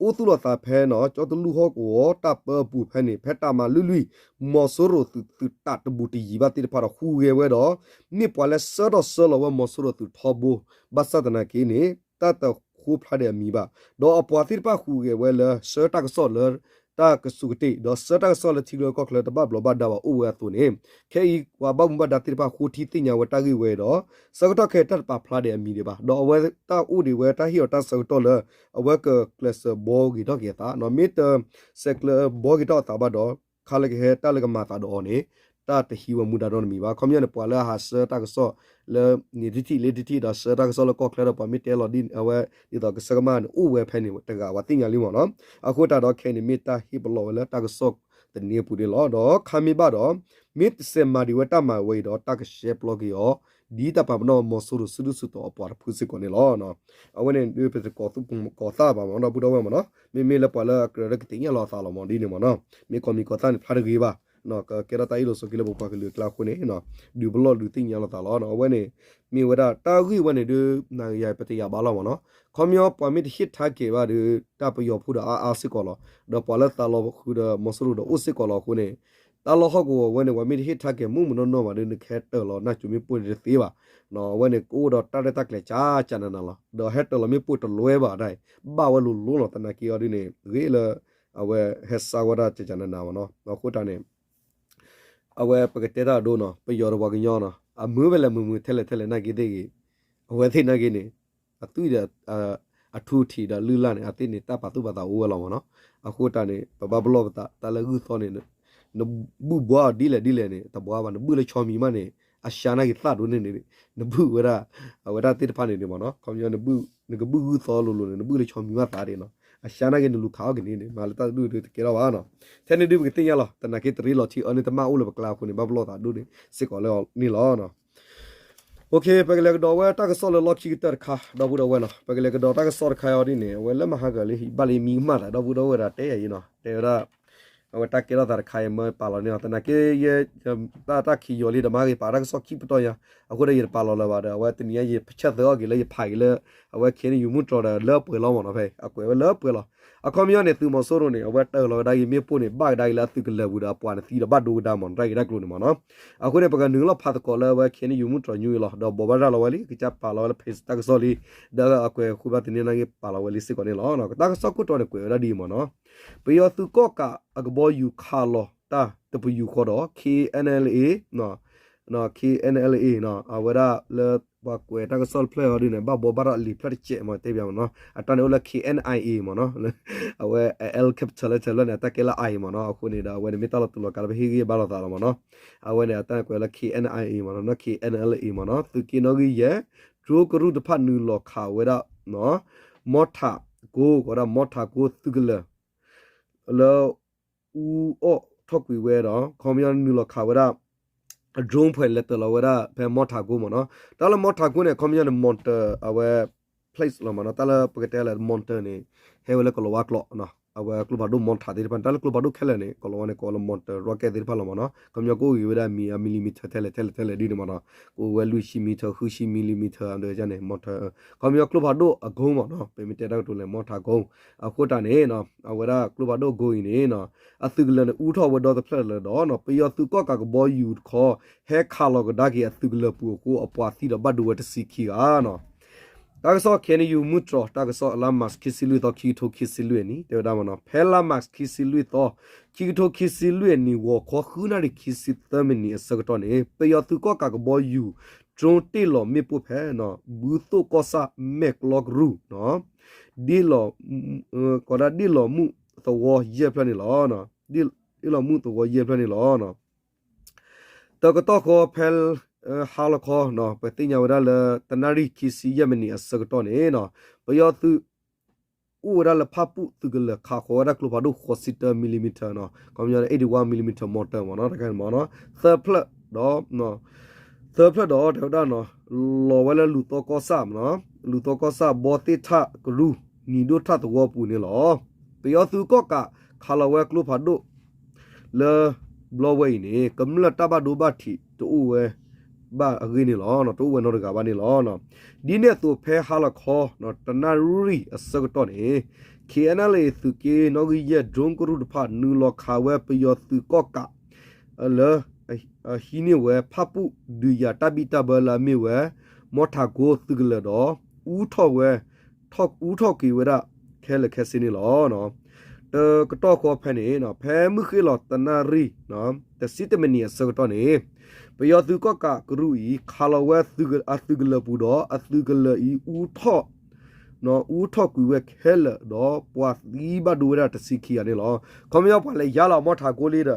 အိၣ်သူၣ်လီၤသးဖဲနီၤ ကၠီတရူၢ်ဟီၣ်ကဝီၤတၢ်ပၢအပူၤဖဲန့ၣ် ဖဲတၢ်မၤလွံၢ်လွံၢ် မီၤစိရိၤသုး သုးတးတဘူးတယံၤဘၣ်သ့ၣ်တဖၣ်ဒီး ဟူးဂဲၤဝဲဒီး မ့ၢ်ပှၤလၢဆှၢထီၣ်ဆှၢလီၤဝဲမီၤစိရိၤသုးထီဘိ ဘၣ်ဆၣ်သနာ်က့န့ၣ် တၢ်တဃိဖျါဒံးအမံၤဘၣ်. ဒီးအပှၤသ့ၣ်တဖၣ်ဟူးဂဲၤဝဲလၢဆှၢတၢ်ကစီၣ်လၢ တၢ်ကဆူးကတ့ၢ် ဒီးဆှၢတၢ်ကစီၣ်လၢထံချၢကီၢ်ချၢတဘၣ်ဘျီးဘၣ်ဒါဘၣ်အိၣ်ဝဲအသိးန့ၣ် ခဲအံၤပှၤဘၣ်မူဘၣ်ဒါသ့ၣ်တဖၣ်ဃိထံသ့ၣ်ညါဝဲတၢ်ဂ့ၢ်ဝဲဒီး ဆၢကတီၢ်ခဲအံၤတၢ်တပာ်ဖျါဒံးအမံၤဒံးဘၣ်. ဒီးအဝဲတၢ်အိၣ်ဒံးဝဲတၢ်ဟ့ၣ်အီၤတၢ်ဆၢကတီၢ်လၢ အဝဲကကျဲးစၢးဘှီဂ့ၤထီၣ်က့ၤအသး မ့ၢ်တဆဲးကျၢဘှီဂ့ၤထီၣ်အသးဘၣ်ဒီး ခါလၢကဟဲတၢ်လၢကမၤသးဒီးအီၤန့ၣ် တၢ်တဟံးဝဲမူဒါဒီးတမံၤဘၣ်. ခီပညီန့ၣ် ပှၤလၢအဟးဆှၢတၢ်ကစီၣ်လၢ န့ၣ်တထံၣ်လ့တထံၣ်ဒီးဆှၢတၢ်ကစီၣ်လၢကီၢ်ချၢဒီးပှၤမ့ၢ်တဲလီၤဒ်အဝဲ ဒ်သိးကဆၢကမၣ်န့ၣ် အိၣ်ဝဲဖဲန့ၣ် တဂၤပှၤသ့ၣ်ညါလံမ့ၢ်နီၤ. အဃိသတးဒီးခဲအံၤန့ၣ်မ့ၢ်တၢ်ဟ့ၣ်ပလီၢ်ဝဲလၢတၢ်ကစီၣ်သန့အပူၤန့ၣ်လီၤ. ဒီးခါမ့ၢ်ဘၣ်ဒီး မ့ၢ်တစဲးမၤဒံးဝဲတၢ်မၤဝဲအံၤဒီး တၢ်ကရှဲပျီက့ၤအီၤ ဒ်တၢ်ပာ်ပနီၣ်မီၤစိရိၤစုဒုၣ်စုတီၤအပှၤတဖုစ့ၢ်ကီးန့ၣ်လီၤ. အဝဲန့ၣ်ဒ်ပတကိးသူၣ်ကိးသးဘၣ်မ့ၢ်နီၤ ဒီပုၢ်ဒီဝဲၢ်မ့ၢ်နီၤ မ့မ့ၢ်လၢပှၤလၢအကြၢးလၢကသ့ၣ်ညါလီၤအသးလီၤမ့ၢ်ဒ်န့ၣ်မ့ၢ်နီၤ မ့ၢ်ကိးမံၤကိးသၣ်န့ၣ်ဖျါတဂ့ၤဘၣ် ကကဲထီၣ်တၢ်အ့ၣ်လိာ်ဆိးက့လၢပပှၤကလုာ်အကျါအဃိန့ၣ် ဒုးပလီၢ်ဒုးသ့ၣ်ညါလိာ်သးလီၤ. အဝဲန့ၣ် မ့ၢ်ဝဲဒၣ်တၢ်ဂ့ၢ်ဝဲန့ၣ်ဒုး နၤယၤပတယာ်ဘၣ်လီၤမ့ၢ်နီၤ ခီပညီပှၤမ့ၢ်တဟ့ၣ်ထါကဲၤဘၣ်ဒီး တၢ်ပယီၤဖိဒီးအါအါစ့ၢ်ကီးလီၤ ဒီးပှၤလၢသးလီၤဃုာ်ဒီးမီၤစိရိၤဒီးအိၣ်စ့ၢ်ကီးလီၤအဃိန့ၣ် တၢ်လီၢ်ဟီၣ်ကဝီၤဝဲန့ၣ် ပှၤမ့ၢ်တဟ့ၣ်ထါကဲၤမုၢ်မုၢ်နီၢ်နီၢ်ဘၣ်ဒီး နကဟဲတၢၤလီၤနၢ်စိၤမ့ၣ်ပိၢ်န့ၣ်တသ့ဘၣ် အဝဲန့ၣ်ကအိၣ်ဒီးတၢ်ရဲၣ်တၢ်ကျဲၤကၠးကၠးနးနးလီၤ. ဒီးဟဲတၢၤလီၤမ့ၣ်ပိၢ်တလွဲဘၣ်ဒၣ်အံၤ ဘၣ်ဝဲလိၤလိၤလီၤ သနာ်က့အီၤဒ်န့ၣ် ဂ့ၤလၢ အဝဲဟဲစါဝဲဒၣ်ကၠးကၠးနးနးမ့ၢ်နီၤ အဃိတၢ်န့ၣ် အဝဲပကတဲတၢ်အဒိနီၤ ပယီၤဒီးပှၤကညီနီၤ အမုာ်ဖဲလဲၣ်မုာ်မုာ်ထဲလဲၣ်ထဲလဲၣ်နာ်က့သ့ၣ်ဂ့ၤ အဝဲသ့ၣ်နာ်က့န့ၣ် အသွံၣ်ဒီး အထူအထံးဒီးလုၢ်လၢ်န့ၣ် အသ့ၣ်န့ၣ်တၢ်ပာ်သူၣ်ပာ်သးအိၣ်ဝဲလီၤမ့ၢ်နီၤ အဃိတၢ်န့ၣ် ပဘၣ်ပလီၢ်ပသး တၢ်လၢဂုၢ်သီန့ၣ် နဘုၣ်ဘှါအီၤဒ်လဲၣ်ဒ်လဲၣ်န့ၣ် တဘှါဘၣ် နဘုၣ်လၢဆီမံၤမးန့ၣ် အရှါနာ်က့သၣ်ဒိၣ်န့ၣ်န့ၣ် နဘုၣ်ဝဲဒၣ် အဝဲဒၣ်သ့ၣ်တဖၣ်န့ၣ်န့ၣ်မ့ၢ်နီၤ ခီပညီ နကဘုၣ်ဂုၢ်သီလိၤလိၤန့ၣ် နဘုၣ်လၢဆီမံၤမးသးဒ်နီၤ အရှါနာ်က့နလူၤခးအီၣ်က့ၤန့ၣ်န့ၣ် မၤလၢတၢ်တဒူၣ်ဒုးတကဲထီၣ်ဘၣ်နီၤ ထဲန့ၣ်ဒုးပကသ့ၣ်ညါလီၤ သနာ်က့တရ့လီၤထံအၢန့ၣ်တမၣ်အိၣ်လၢပကျါအဃိန့ၣ် ဘၣ်ပလီၢ်သးဒိၣ်န့ၣ်စ့ၢ်ကီးလၢအီၤန့ၣ်လီၤ ပကလဲၤကဒီးဝဲတၢ်ကစီၣ်လၢလီၢ်ခံကတၢၢ်တခါ ဒီပုၢ်ဒီဝဲၢ်နီၤ ပကလဲၤကဒီးတၢ်ကစီၣ်တခါအံၤဒ်န့ၣ် အဝဲလၢမဟါကလံၤဟံးဘၣ်လံမံကမၣ်သး ဒီပုၢ်ဒီဝဲၢ်ဒီးတဲယၤအံၤနီၤ တဲဝဲဒၣ် အဝဲတၢ်ကဲထီၣ်သးတခါအံၤ မၢပာ်လီၤန့ၢ်အီၤ သနာ်က့ယဲ တၢ်တၢ်ခံယီၤလံ တမၤဂ့ၤ ပာ်တၢ်ကစီၣ်ခံပတီၢ်ညါ အဃိဒီးယတပာ်လီၤလၢၤဘၣ်ဒီး အဝဲတနံၤညါယဖၠၢၣ်သၢအီၣ်က့ၤလၢယဖးက့ၤလၢ အဝဲ KNU မုၢ်တြီၤဒီးလၢပှဲၤလီၤမ့ၢ်နီၤ ဖဲအကွဲးဝဲလၢပှဲၤလီၤ အခီပညီန့ၣ် သုးမီၤစိရိၤန့ၣ် အဝဲတၢၤလီၤဝဲဒၣ်ဂ့ၤ မ့ၣ်ပိၢ်န့ၣ် ဘၣ်ကဒါက့ၤလၢအသုးကလၢၤပူၤဒီး အပှၤန့ၣ်သံဒီးဘၣ်ဒိကဒါမ့ၢ်နီၤ တၢ်ဂ့ၢ်တၢ်ကျိၤန့ၣ်မ့ၢ်နီၤ အဃိန့ၣ် ပကနုာ်လီၤဖးသကိးလၢအဝဲ KNU မုၢ်တြီၤညူအံၤလီၤ ဒီးဘိးဘၣ်ရၤလီၤဝဲလံ ကစၢ်ပာ်လီၤဝဲလၢ page တၢ်ကစီၣ်လံ ဒီးအကွဲးဃုဘၣ်သန့ၤနာ်က့ ပာ်လီၤဝဲလံစ့ၢ်ကီးန့ၣ်လီၤ. တၢ်ကစီၣ်ခိၣ်တီန့ၣ် ကွဲးဝဲဒၣ်ဒ်အံၤမ့ၢ်နီၤ ပယီၤသုးကီၣ်ကးအကဘီယူၤခးလီၤတၢ်တပယူာ်ဃီဒီး KNLA KNLA အဝဲဒၣ်လၢ ပှၤကွဲးတၢ်ကစီၣ်တဖျၢၣ်အံၤဒ်န့ၣ် ဘၣ်ဘိးဘၣ်ရၤလံာ်ဖျၢၣ်တစဲးမ့ၢ်တဲပၠးမ့ၢ်နီၤ အတၢ်န့ၣ်အိၣ်လၢ KNIA မ့ၢ်နီၤ အဝဲ L capital လၢထဲဖျၢၣ်န့ၣ် အတၢ်ကဲလၢ I မ့ၢ်နီၤ အဃိန့ၣ်ဒီး အဝဲန့ၣ်မ့ၢ်တၢ်လီၤတူာ်လီၤကာ်လၢပဟ့ၣ်ဂံၢ်ဘါလိာ်သးလီၤမ့ၢ်နီၤ အဝဲန့ၣ် အတၢ်ကွဲးလၢ KNIA မ့ၢ်နီၤ KNLA မ့ၢ်နီၤ သုးက့နီၣ်ဂံၢ်ယဲၢ် drone ကရူၢ်တဖၣ်နုာ်လီၤခးဝဲဒၣ် မီထးကိ ကီးဒၣ်မီထးကိသုးကလၢၤ လၢ အူအီၣ်ထီၣ်ကွံာ်ဝဲဒီး ခီပညီနုာ်လီၤခးဝဲဒၣ် drone ဖဲလဲၤတၢၤလီၤဝဲဒၣ်ဖဲမီထးကိမ့ၢ်နီၤ တၢ်လၢမီထးကိန့ၣ် အခီပညီန့ၣ် monitor အဝဲ place လီၤမ့ၢ်နီၤ တၢ်လၢပကတဲလၢ monitor န့ၣ် ဟဲဝဲလၢကလီၤဝါကျိာ် အဝဲကျိဖးဒိၣ် mortar သ့ၣ်တဖၣ်န့ၣ် တၢ်လၢကျိဖးဒိၣ်ခဲလၢာ်န့ၣ် ကိးလီၤဝဲန့ၣ် ကိးလၢ mortar rocket သ့ၣ်တဖၣ်လီၤမ့ၢ်နီၤ. ခီပညီကအိၣ်ဂ့ၤဝဲဒၣ်မံၤ အ millimeter ထဲလဲၣ်ထဲလဲၣ်ထဲလဲၣ်ဒ်န့ၣ်မ့ၢ်နီၤ. ကအိၣ်ဝဲလွံၢ်ဆံ meter ဃုဆံ millimeter အဒိန့ၣ် mortar ခီပညီကျိဖးဒိၣ်အကိမ့ၢ်နီၤ ပမ့ၢ်တဲတၢ်ကတိၤလဲၣ် mortar ကိ အဃိတၢ်န့ၣ် အဝဲဒၣ်ကျိဖးဒိၣ်ကိအံၤန့ၣ် အသုးကလၢၤန့ၣ် အူထီၣ်ဝဲဒီတဖျၢၣ်လၢၤဒီး ပယီၤသုးကီၣ်ကးကဘီယူၤတခီ ဟဲခးလီၤကဒါက့ၤအသုးကလၢၤပူၤအဃိ အပှၤသံဒီးဘၣ်ဒိဝဲတဆံခံဂၤနီၤ. တၢ်ကစီၣ် KNU မုၢ်တြီၤ တၢ်ကစီၣ်လါ March ခံဆံလွံၢ်သီ ခံကထိခံဆံလွံၢ်အနံၣ် တဲဝဲဒၣ်မ့ၢ်နီၤ ဖဲလါ March ခံဆံလွံၢ်သီ ခံကထိခံဆံလွံၢ်အနံၣ် ဂီၤခီဃုနၣ်ရံၣ်ခံဆံသၢမံးနံးအဆၢကတီၢ်န့ၣ် ပယီၤသုးကီၣ်ကးကဘီယူၤ drone တ့ၢ်လီၤမ့ၣ်ပိၢ်ဖဲ ဘုသိၣ်ကီၢ်ဆၣ် မဲာ်ကျီကရူၢ် ဒ့ၣ်လီၤ ကီးဒၣ်ဒ့ၣ်လီၤမုၢ်သဝီယဲၢ်ဖျၢၣ်န့ၣ်လီၤ. ဒ့ၣ်လီၤမုၢ်သဝီယဲၢ်ဖျၢၣ်န့ၣ်လီၤ. တကတီၢ်ဃီဖဲ ဟါလီၤခီ ပသ့ၣ်ညါဝဲဒၣ်လၢ တနၣ်ရံၣ်ခံဆံယဲၢ်မံးနံးအဆၢကတီၢ်န့ၣ် ပယီၤသုး အိၣ်ဝဲဒၣ်လၢဖၣ်ပူၣ်သုးကလၢၤခးဃီဝဲဒၣ်ကျိဖးဒိၣ်ဃိးဆံတၢ millimeter နီၤ ခီပညီ eighty one millimeter mortar မ့ၢ်နီၤ တခါန့ၣ်မ့ၢ်နီၤ သၢဖျၢၣ်ဒီး သၢဖျၢၣ်ဒီးတဲဝဲဒၣ်နီၤ လီၤဝဲလၢလူၤသီကီၢ်ဆၣ်မ့ၢ်နီၤ လူၤသီကီၢ်ဆၣ် ဘီသ့ၣ်ထၣ်ကရူၢ် နံၤဒိၣ်ထၣ်သဝီပူၤန့ၣ်လီၤ. ပယီၤသုးကီၣ်ကးခးလီၤဝဲကျိဖးဒိၣ် လၢဘျီဝဲအံၤန့ၣ် ကမျၢၢ်တၢ်ဘၣ်ဒိဘၣ်ထံးတအိၣ်ဝဲဘၣ်အဂ့ၢ်န့ၣ်လီၤ. တအိၣ်ဝဲနီတဂၤဘၣ်န့ၣ်လီၤ. ဒ်န့ၣ်အသိးဖဲဟါလီၤခီ တနၣ်ရံၣ်အဆၢကတီၢ်န့ၣ် KNLA သုးက့နီၣ်ဂံၢ်ယဲၢ် drone ကရူၢ်တဖၣ် နုာ်လီၤခးဝဲပယီၤသုးကီၣ်ကး လၢ ဟံးန့ၢ်ဝဲဖၣ်ပူၣ်ဒုးယၤတၢ်ဘံၣ်တၢ်ဘၢလၢအမ့ၢ်ဝဲ မီထးကိသုးကလၢၤဒီး အူထီၣ်ဝဲ အူထီၣ်က့ၤဝဲဒၣ်ခဲလၢာ်ခဲဆ့န့ၣ်လီၤ. တကတီၢ်ဃီဖဲန့ၣ် ဖဲမုၢ်ဃ့ၢ်လီၤတနၣ်ရံၣ် တဆံတၢမံးနံးအဆၢကတီၢ်န့ၣ် ပယီၤသုးကီၣ်ကးကရူၢ်အံၤ ခးလီၤဝဲအသုးကလၢၤပူၤဒီး အသုးကလၢၤအံၤ အူထီၣ် အူထီၣ်ကွံာ်ဝဲခဲလၢာ်ဒီး ပှၤသံဘၣ်ဒိဝဲဒၣ်တဆံခံဂၤန့ၣ်လီၤ. ခီပညီပှၤလဲၤယါလီၤမီထးကိလံဒီး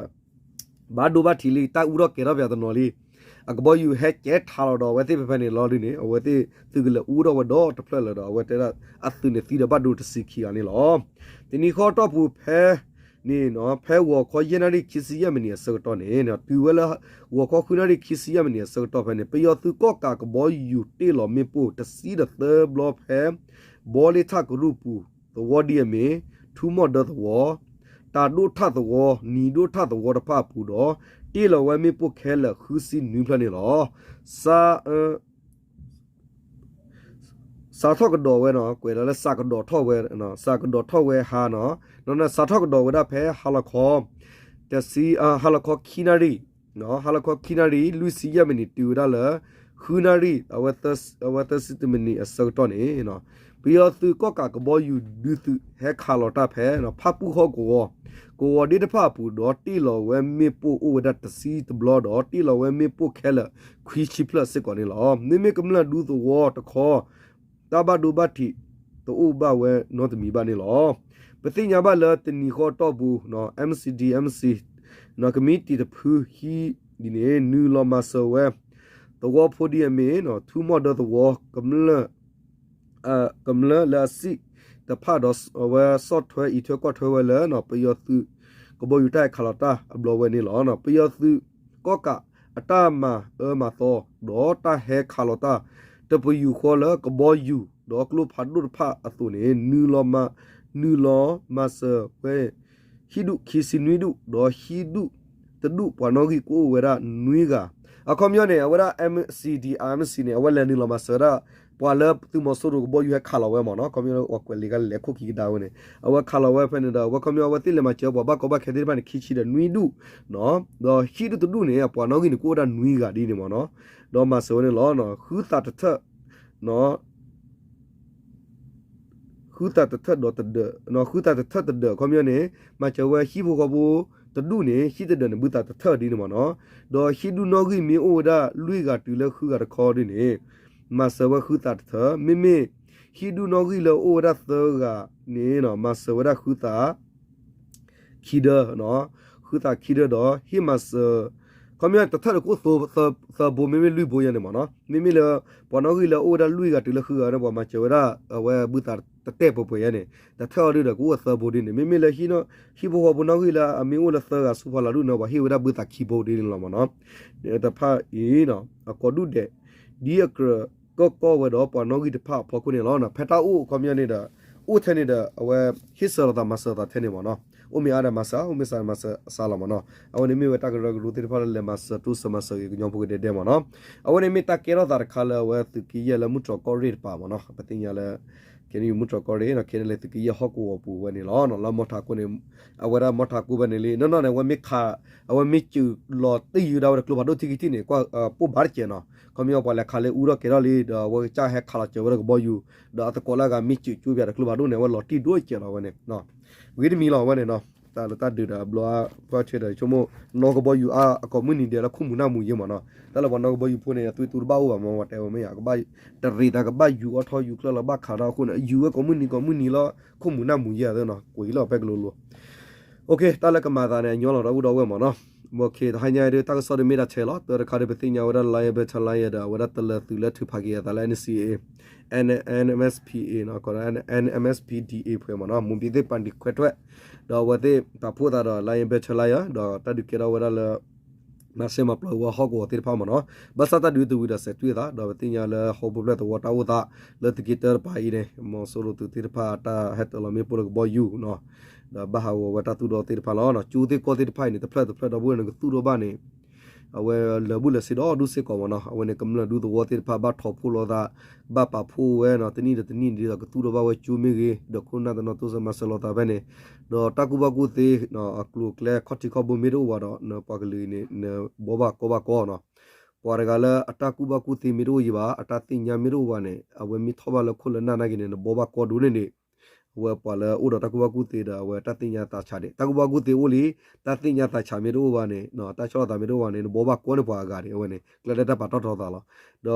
ဘၣ်ဒိဘၣ်ထံးလံ တၢ်အူထီၣ်ကဲၤထီၣ်ပယီၤတနီၤလံ အကဘီယူၤဟဲကဲထးလီၤဒီး အဝဲသ့ၣ်ဖဲဖဲန့ၣ်လီၤဒ်န့ၣ် အဝဲသ့ၣ်သုးကလၢၤအူထီၣ်ဝဲဒီတဖျၢၣ်လၢၤဒီး အဝဲတဲဒၣ်အသုးန့ၣ်သံဒီးဘၣ်ဒိတဆံခံဂၤန့ၣ်လီၤ. တနံၤဃီတီၢ်ပူၤဖဲန့ၣ် ဖဲဂီၤခီယဲၢ်နၣ်ရံၣ်ခံဆံယဲၢ်မံးနံးအဆၢကတီၢ်န့ၣ် တုၤဝဲလၢ ဂီၤခီဃုနၣ်ရံၣ်ခံဆံယဲၢ်မံးနံးအဆၢကတီၢ်ဖဲန့ၣ် ပယီၤသုးကီၣ်ကးကဘီယူၤတ့ၢ်လီၤမ့ၣ်ပိၢ်တဆံဒီးသၢဘျီဖဲ ဘီလ့ထၣ်ကရူၢ်ပူၤ သဝီဒ်အမ့ၢ် ထူမီၣ်ဒၢသဝီ တၢ်ဒိၣ်ထၣ်သဝီ နံၤဒိၣ်ထၣ်သဝီတဖၣ်အပူၤဒီး တ့ၢ်လီၤဝဲမ့ၣ်ပိၢ်ခဲလၢာ်ဃုဆံနွံဖျၢၣ်န့ၣ်လီၤ. စး စးထီၣ်ကဒီးဝဲနီၤ ကွဲးဒၣ်လၢစးကဒီးထီၣ်ဝဲ စးကဒီးထီၣ်ဝဲဟါနီၤ စးထီၣ်ကဒီးဝဲဒၣ်ဖဲဟါလီၤခီ တဆံ ဟါလီၤခီခံနၣ်ရံၣ် ဟါလီၤခီခံနၣ်ရံၣ် လွံၢ်ဆံယဲၢ်မံးနံးတုၤဝဲဒၣ်လၢ ဃုနၣ်ရံၣ် အဝဲသၢဆံတမံးနံးအဆၢကတီၢ်န့ၣ် ပယီၤသုးကီၣ်ကးကဘီယူၤဒုးသုးဟဲခးလီၤတၢ်ဖဲ ဖၣ်ပူၣ်ဟီၣ်ကဝီၤ ကဝီၤဒ့တဖၣ်အပူၤဒီး တ့ၢ်လီၤဝဲမ့ၣ်ပိၢ်အိၣ်ဝဲဒၣ်တဆံတဘျီဒီး တ့ၢ်လီၤဝဲမ့ၣ်ပိၢ်ခဲလၢာ်ခွံဆံဖျၢၣ်စ့ၢ်ကီးန့ၣ်လီၤ. မ့မ့ၢ်ကမျၢၢ်ဒူသဝီတခီ တၢ်ဘၣ်ဒိဘၣ်ထံးတအိၣ်ဘၣ်ဝဲနီတမံၤဘၣ်န့ၣ်လီၤ. ပသ့ၣ်ညါဘၣ်လၢတနံၤဃီတီၢ်ပူၤ MCD MC ကမံးတံာ်တဖုဟံးဒ်န့ၣ် နုာ်လီၤမၤစၢၤဝဲ သဝီဖိဒ်အမ့ၢ် ထူမီၣ်ဒၢသဝီ ကမျၢၢ် ကမျၢၢ်လၢအစံၣ်တဖၣ်ဒီး အဝဲဆီၣ်ထွဲအံးထွဲကွၢ်ထွဲဝဲလၢ ပယီၤသုး ကဘီယူၤတၢ်ဟဲခးလီၤတၢ်အဘျီဝဲန့ၣ်လီၤ. ပယီၤသုးကီၣ်ကးအတၢ်မၤအၢမၤသီ ဒီးတၢ်ဟဲခးလီၤတၢ် တပယူာ်ဃီလၢကဘီယူၤ ဒီးကျိဖးဒိၣ်တဖၣ်အသိးန့ၣ် နုာ်လီၤမၤ နုာ်လီၤမၤစၢၤဝဲ ဟံၣ်ဒူၣ်ခံဆံနွံဒူၣ် ဒီးဟံၣ်ဒူၣ်တဒူၣ် ပှၤနီၣ်ဂံၢ်ကအိၣ်ဝဲဒၣ်နွံဂၤ အခီပညီန့ၣ် အဝဲဒၣ် MCD MC န့ၣ် အဝဲလဲၤနုာ်လီၤမၤစၢၤဝဲဒၣ် ပှၤလၢသုးမီၤစိရိၤကဘီယူၤဟဲခးလီၤဝဲမ့ၢ်နီၤ ခီပညီအကွဲးလံာ်ကလဲၤခိၣ်ခံကဒါဝဲန့ၣ် အဝဲခးလီၤဝဲဖဲန့ၣ်ဒီး အဝဲခီပညီအဝဲသ့ၣ်လဲၤမၤစၢၤပှၤဘၣ်ကီဘၣ်ခဲသ့ၣ်တဖၣ်န့ၣ် ခံဆံဒီးနွံဒူၣ် ဒီးဟံၣ်ဒူၣ်တဒူၣ်န့ၣ် အပှၤနီၣ်ဂံၢ်န့ၣ်ကအိၣ်ဝဲဒၣ်နွံဂၤဒ်န့ၣ်မ့ၢ်နီၤ ဒီးမၤစၢၤဝဲန့ၣ်လီၤ. ဃုသးတထၢၣ် ဃုသးတထၢၣ်ဒီးတဒၢး ဃုသးတထၢၣ်တဒၢး အခီပညီန့ၣ် မၤစၢၤဝဲဟံၣ်ဖိဃီဖိတဒူၣ်န့ၣ် ဟံၣ်တဒၢးန့ၣ် ဘုသးတထၢၣ်ဒ်န့ၣ်မ့ၢ်နီၤ ဒီးဟံၣ်ဒူၣ်နီၣ်ဂံၢ်မ့ၢ်အိၣ်ဝဲဒၣ်လွံၢ်ဂၤတုၤလၢဃုဂၤတခီဒ်န့ၣ် မၤစၢၤဝဲဃုသးတထၢၣ် မ့မ့ၢ် ဟံၣ်ဒူၣ်နီၣ်ဂံၢ်လၢအိၣ်ဝဲဒၣ်သၢဂၤန့ၣ် မၤစၢၤဝဲဒၣ်ဃုသး ခံဒၢ ဃုသးခံဒၢဒီး ဟ့ၣ်မၤစၢၤ ခီပညီတထၢၣ်န့ၣ်ကအိၣ်သၢဘိ မ့မ့ၢ်လွံၢ်ဘိယဲန့ၣ်မ့ၢ်နီၤ မ့မ့ၢ်လၢ ပှၤနီၣ်ဂံၢ်လၢအအိၣ်ဝဲဒၣ်လွံၢ်ဂၤတုၤလၢဃုဂၤန့ၣ် ပှၤမၤစၢၤဝဲဒၣ် အဝဲဘုသးတတဲာ်ပှဲၤပှဲၤယဲန့ၣ် တထၢၣ်အီၤဒုဒီး ကအိၣ်သၢဘိဒ်န့ၣ် မ့မ့ၢ်လၢ ဟံၣ်ဖိဃီဖိနီၣ်ဂံၢ်လၢအမ့ၢ်အိၣ်လၢသၢဂၤဆူဖီလာ်ဒုန့ၣ် ပှၤဟ့ၣ်ဝဲဒၣ်ဘုသးခံဘိဒ်န့ၣ်လီၤမ့ၢ်နီၤ တဖၣ်အံၤ အကိးဒူၣ်ဒဲး ဒ်အကြၢးကီၢ်ကီၢ်ဝဲဒီးပှၤနီၣ်ဂံၢ်တဖၣ်အဖီခိၣ်န့ၣ်လီၤ. ဖဲတၢ်အိၣ်အခီပညီန့ၣ်ဒီး အိၣ်ထဲန့ၣ်ဒီး အဝဲ ဟ့ၣ်စၢၤလိာ်သးမၤစၢၤသးထဲန့ၣ်မ့ၢ်နီၤ, အိၣ်မ့ၢ်အါဒီးမၤစၢၤ, အိၣ်မ့ၢ်စးဒီးမၤစၢၤအစးလီၤမ့ၢ်နီၤ. အဝဲန့ၣ်မ့ၢ်ဝဲတၢ်ကရၢကရိသ့ၣ်တဖၣ်လၢလဲၤမၤစၢၤတိစၢၤမၤစၢၤက့ၤကညီဖိကဒဲဒဲမ့ၢ်နီၤ. အဝဲန့ၣ်မ့ၢ်တၢ်ကဲထီၣ်သးတခါလၢအဝဲသုးက့ယဲၢ်လၢမုၢ်တြီၢ်ကီၢ်ရ့ၣ်တပၤမ့ၢ်နီၤ, ပသ့ၣ်ညါလၢ ခဲန့ၣ်မုၢ်တြီၢ်ကီၢ်ရ့ၣ်နီၤ, ခဲန့ၣ်လၢသုးက့ယဲၢ်ဟီၣ်ကဝီၤပူၤဝဲန့ၣ်လီၤ. လၢမီထးကိၣ်န့ၣ် အဝဲဒၣ်မီထးကိၣ်ဖဲန့ၣ်လံ, နီၢ်နီၢ်န့ၣ် အဝဲမ့ၢ်ခး, အဝဲမ့ၢ်စူးလီၤတယုၢ်ဒၣ်ဝဲဒီးကျိဖးဒိၣ်ထံခံထံၣ်န့ၣ် ကွၢ်ပိၢ်ဘၣ်တကဲးနီၤ. ခီပညီပှၤလဲၤခးလၢအူထီၣ်ကဲၤထီၣ်လံ ဒီးအဝဲကစၢ်ဟဲခးလီၤစၢၤဝဲဒီးကဘီယူၤ, ဒီးအသကိးလၢအဂၤမ့ၢ်စူးကၠိပၠးဒီးကျိဖးဒိၣ်န့ၣ် အဝဲလီၤတံၢ်ဒိၣ်တကဲးလီၤဝဲန့ၣ် ဂ့ၤတမံၤလီၤဝဲန့ၣ်နီၤ. တၢ်လၢတၢ်ဒုးဒီးအဘျီအဖၢၣ်ဆၢဒီး ဆိကမိၣ်နီၢ်ကဘီယူၤအါအကိးမုၢ်နံၤဒဲးလၢခိၣ်မူၤနၢ်မူၤယဲမ့ၢ်နီၤ. တၢ်လၢပှၤနီၢ်ကဘီယူၤဖိန့ၣ် အသွံၣ်သူတဘၣ်အိၣ်ဘၣ်မ့ၢ် ဝဲတဲဝဲမ့ၢ်ယါ ကဘၣ်တရံးသးကဘၣ်ယူၤအီၣ်ထီၣ်ယူၤချၢလီၤဘၣ်ခးဒီးအဃိန့ၣ် ယူၤဝဲကိးမုၢ်နံၤကိးမုၢ်နံၤလီၤ ခိၣ်မူၤနၢ်မူၤယဲသ့နီၤ ကွံာ်လီၤဖဲကလိၤလိၤ. တၢ်လၢကမၤသးန့ၣ် အညီလီၤဒီပုၢ်ဒီဝဲၢ်မ့ၢ်နီၤ. တဟါညါဒ်တၢ်ကစီၣ်ဒ်မ့ၢ်တၢ်ဆဲးလီၤ တၢ်တခါဒ်ပသ့ၣ်ညါဝဲဒၣ် Lion Battalion ဒီးအဝဲဒၣ်တလၢၤသုးလၢထုးဖးက့ၤအသးလၢ NCA, NMSPA နီၤ NMSPDA ဖဲမ့ၢ်နီၤ မွန်ပြည်သစ်ပါတီခွဲထွက် ဒီးအဝဲသ့ၣ်ပာ်ဖှိၣ်သးဒီး Lion Battalion ဒီးတၢ်ဒုးကဲထီၣ်ဝဲဒၣ်လၢ မၤစဲမၤပျီဝဲဟီၣ်ကဝီၤသ့ၣ်တဖၣ်မ့ၢ်နီၤ. ဘၣ်ဆၣ်တၢ်ဒုးတဝံၤဒီးစဲးတွ့သး ဒီးပသ့ၣ်ညါလၢဟီၣ်ခိၣ်ဖျၢၣ်သဝီတၢ်အိၣ်သး လၢသုးက့တၢတပၤအံၤန့ၣ် မီၤစိရိၤသုးသ့ၣ်တဖၣ်တၢ်ဟဲတၢၤလီၤမ့ၣ်ပိၢ်လၢကဘီယူၤနီၤ ဒီးဘၣ်ဟးဂီၤဝဲတၢ်သူၣ်ဒီသ့ၣ်တဖၣ်လီၤ. ကၠိသ့ၣ်ကီၢ်သ့ၣ်တဖၣ်အံၤန့ၣ် တဖျၢၣ်တဖျၢၣ်ဒီပုၢ်ဝဲၢ်န့ၣ် ကသူၣ်ထီၣ်ဘၣ်န့ၣ် အဝဲလၢာ်ဘူၣ်လၢာ်စ့ဒီဒူၣ်စ့ၢ်ကီးမ့ၢ်နီၤ. အဝဲန့ၣ်ကမျၢၢ်ဒူသဝီသ့ၣ်တဖၣ်ဘၣ်ထီၣ်ဖှိၣ်လိာ်သး ဘၣ်ပာ်ဖှိၣ်ဝဲနီၤ တနံၣ်ဒီးတနံၣ်ဒ်သိးကသူၣ်ထီၣ်ဘၣ်ဝဲ ကၠိမ့ၢ်ဂ့ၤ ဒီးခိၣ်နၢ်တနီၤတိစၢၤမၤစၢၤလိာ်သးဖဲန့ၣ် ဒီးတၢ်ကူၣ်ဘၣ်ကူၣ်သ့ အကျိၤအကျဲခီၣ်ထံးခီၣ်ဘိမ့ၢ်တအိၣ်ဘၣ်ဒီး နပှၤကလုာ်အံၤန့ၣ် နဘှီဘၣ်ကီဘၣ်ကီနီၤ. ပှၤတဂၤလၢအတၢ်ကူၣ်ဘၣ်ကူၣ်သ့မ့ၢ်တအိၣ်ယံၤဘၣ် အတၢ်သ့ၣ်ညါမ့ၢ်တအိၣ်ဘၣ်န့ၣ် အဝဲမ့ၢ်ထီၣ်ဘၣ်လၢခိၣ်လၢနၢ်နာ်က့န့ၣ် နဘှီဘၣ်ကီဒိၣ်န့ၢ်ဒံး အဝဲပှၤလၢအိၣ်ဒီးတၢ်ကူၣ်ဘၣ်ကူၣ်သ့ဒီး အဝဲတၢ်သ့ၣ်ညါသးဆးဒံး တၢ်ကူၣ်ဘၣ်ကူၣ်သ့အိၣ်လံ တၢ်သ့ၣ်ညါသးဆးမ့ၢ်တအိၣ်ဘၣ်န့ၣ် တၢ်ဆီၣ်လီၤသးမ့ၢ်တအိၣ်ဘၣ်န့ၣ် နဘှီဘၣ်ကီန့ၢ်ပှၤအဂၤဒံး အဝဲန့ၣ် ကျဲဒၣ်တၢ်ပာ်တီၢ်ထီသးလီ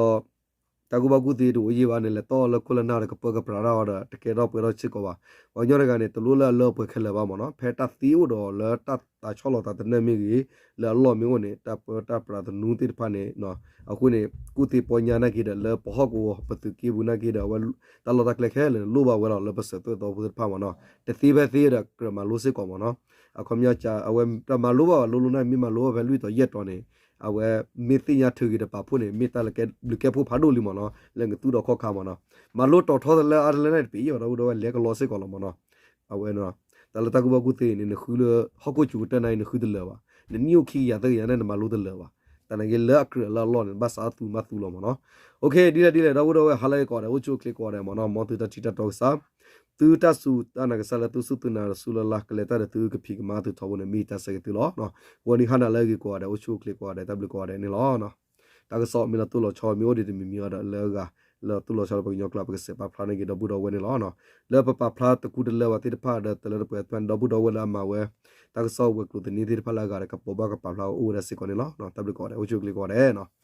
ၤ. ဒီး တၢ်ကူၣ်ဘၣ်ကူၣ်သ့တအိၣ်ယံၤဘၣ်န့ၣ် လဲၤတီၢ်လၢခိၣ်လၢနၢ်ဒီးကပၢကပြးတၢ်အီၤဒီး တကဲထီၣ်ပှဲၤထီၣ်စ့ၢ်ကီးဘၣ်. ပှၤကညီတဂၤန့ၣ် တလိၣ်လၢအလၢအပှဲၤခဲလၢာ်ဘၣ်မ့ၢ်နီၤ ဖဲတၢ်သ့အိၣ်ဒီးလၢတၢ်သးဆီၣ်လီၤသးတနၢၣ်မ့ၢ်ဂ့ၤ လၢအလီၢ်မ့ၢ်အိၣ်န့ၣ် တၢ်ပၢတၢ်ပြးသနူသ့ၣ်တဖၣ်န့ၣ် အဃိန့ၣ် ကူၣ်သ့ပီညါနာ်က့ဒီး လၢပဟီၣ်ကဝီၤပသုးက့ပူၤနာ်က့ဒီး အဝဲတၢ်လီၢ်တၢ်ကျဲခဲလၢာ်န့ၣ် လိၣ်ဘၣ်ဝဲလီၤ လၢပစၢၤသွဲၣ်သီဖိသ့ၣ်တဖၣ်မ့ၢ်နီၤ တသ့ဖဲသ့ဒီးကြၢးမၤလိစ့ၢ်ကီးမ့ၢ်နီၤ အခီပညီ အဝဲတမၤလိဘၣ်ဘၣ်လိၤလိၤန့ၣ် မ့ၢ်မၤလိဘၣ်ဖဲလွံၢ်တီၤယဲၢ်တီၤန့ၣ် အဝဲမ့ၢ်သ့ၣ်ညါထုးက့ၤဒီးပာ်ဖှိၣ်န့ၣ် မ့ၢ်တၢ်လၢဘျုးကဲဖိဖးဒိၣ်လံမ့ၢ်နီၤ လၢနကသူၣ်ဒီးခီၣ်ခါမ့ၢ်နီၤ မၤလိတီၤထီသလၢအါတလၢန့ၣ် တပ့ၤအီၤဒီပုၢ်ဒီဝဲၢ်လဲၤကလီစ့ၢ်ကီးလီၤမ့ၢ်နီၤ အဝဲ တၢ်လၢတၢ်ကူၣ်ဘၣ်ကူၣ်သ့န့ၣ် နဃုလၢဟီၣ်ခိၣ်စူၤကတၢၢ်နာ်က့ နဃုတလၢာ်ဘၣ် နနံၣ်အိၣ်ခံကယၤသၢကယၤန့ၣ် နမၤလိတလၢာ်ဘၣ် တၢ်နာ်က့လၢအကြၢးလၢအလီၢ်န့ၣ် ဘၣ်စးအသူမၤသူလီၤမ့ၢ်နီၤ ဒ်လဲၣ်ဒ်လဲၣ် ဒီပုၢ်ဒီဝဲၢ် ဟါလၢအဂ့ၤကိးဂၤဒဲး အိၣ်ဆူၣ်အိၣ်ချ့ကိးဂၤဒဲးမ့ၢ်နီၤ မ်သုတၢ်ထံၣ်တၢ်တီကစၢ် သုတၢ်စူၢ်တၢ်နာ်ကစၢ်လၢသုစူၢ်သုနာ်ဒီးစူၢ်လၢ်လၢ် ကလဲၤတၢ်ဒီးသုကဖံးကမၤသုထီဘိန့ၣ် မ့ၢ်တၢ်ဆၢဂ့ၤသုလီၤ ဂီၤနံၤဟါနၤလၢအဂ့ၤကိးဂၤဒဲး အိၣ်ဆူၣ်အိၣ်ချ့ကိးဂၤဒဲး တၢ်ဘျုးကိးဂၤဒဲးန့ၣ်လီၤ တၢ်ကစီၣ်မ့ၢ်လီၤတိၢ်လီၤဆီ မ့ၢ်အိၣ်ဒံးတမံၤမံၤအံၤဒီးလၢအဂၤ လၢတိၢ်လီၤဆီလၢပှၤကညီကျါ ပကစဲးပာ်ဖျါန့ၢ်က့ၤဒီပုၢ်ဒီဝဲၢ်န့ၣ်လီၤ လၢပပာ်ဖျါတကူတလၢဘၣ်သ့ၣ်တဖၣ်ဒီးတလၢတပှဲၤအသ့ၣ်တဖၣ်န့ၣ် ဒီပုၢ်ဒီဝဲၢ်လၢအမၤဝဲ တၢ်ကစီၣ်ဝဲၤကျိၤသန့သ့ၣ်တဖၣ်လၢအဂၤဒီး ကပိာ်ဘၣ်ကပာ်ဖျါအိၣ်ဝဲဒၣ်စ့ၢ်ကီးန့ၣ်လီၤ တၢ်ဘျုးကိးဂၤဒဲး အိၣ်ဆူၣ်အိၣ်ချ့ကိးဂၤဒဲး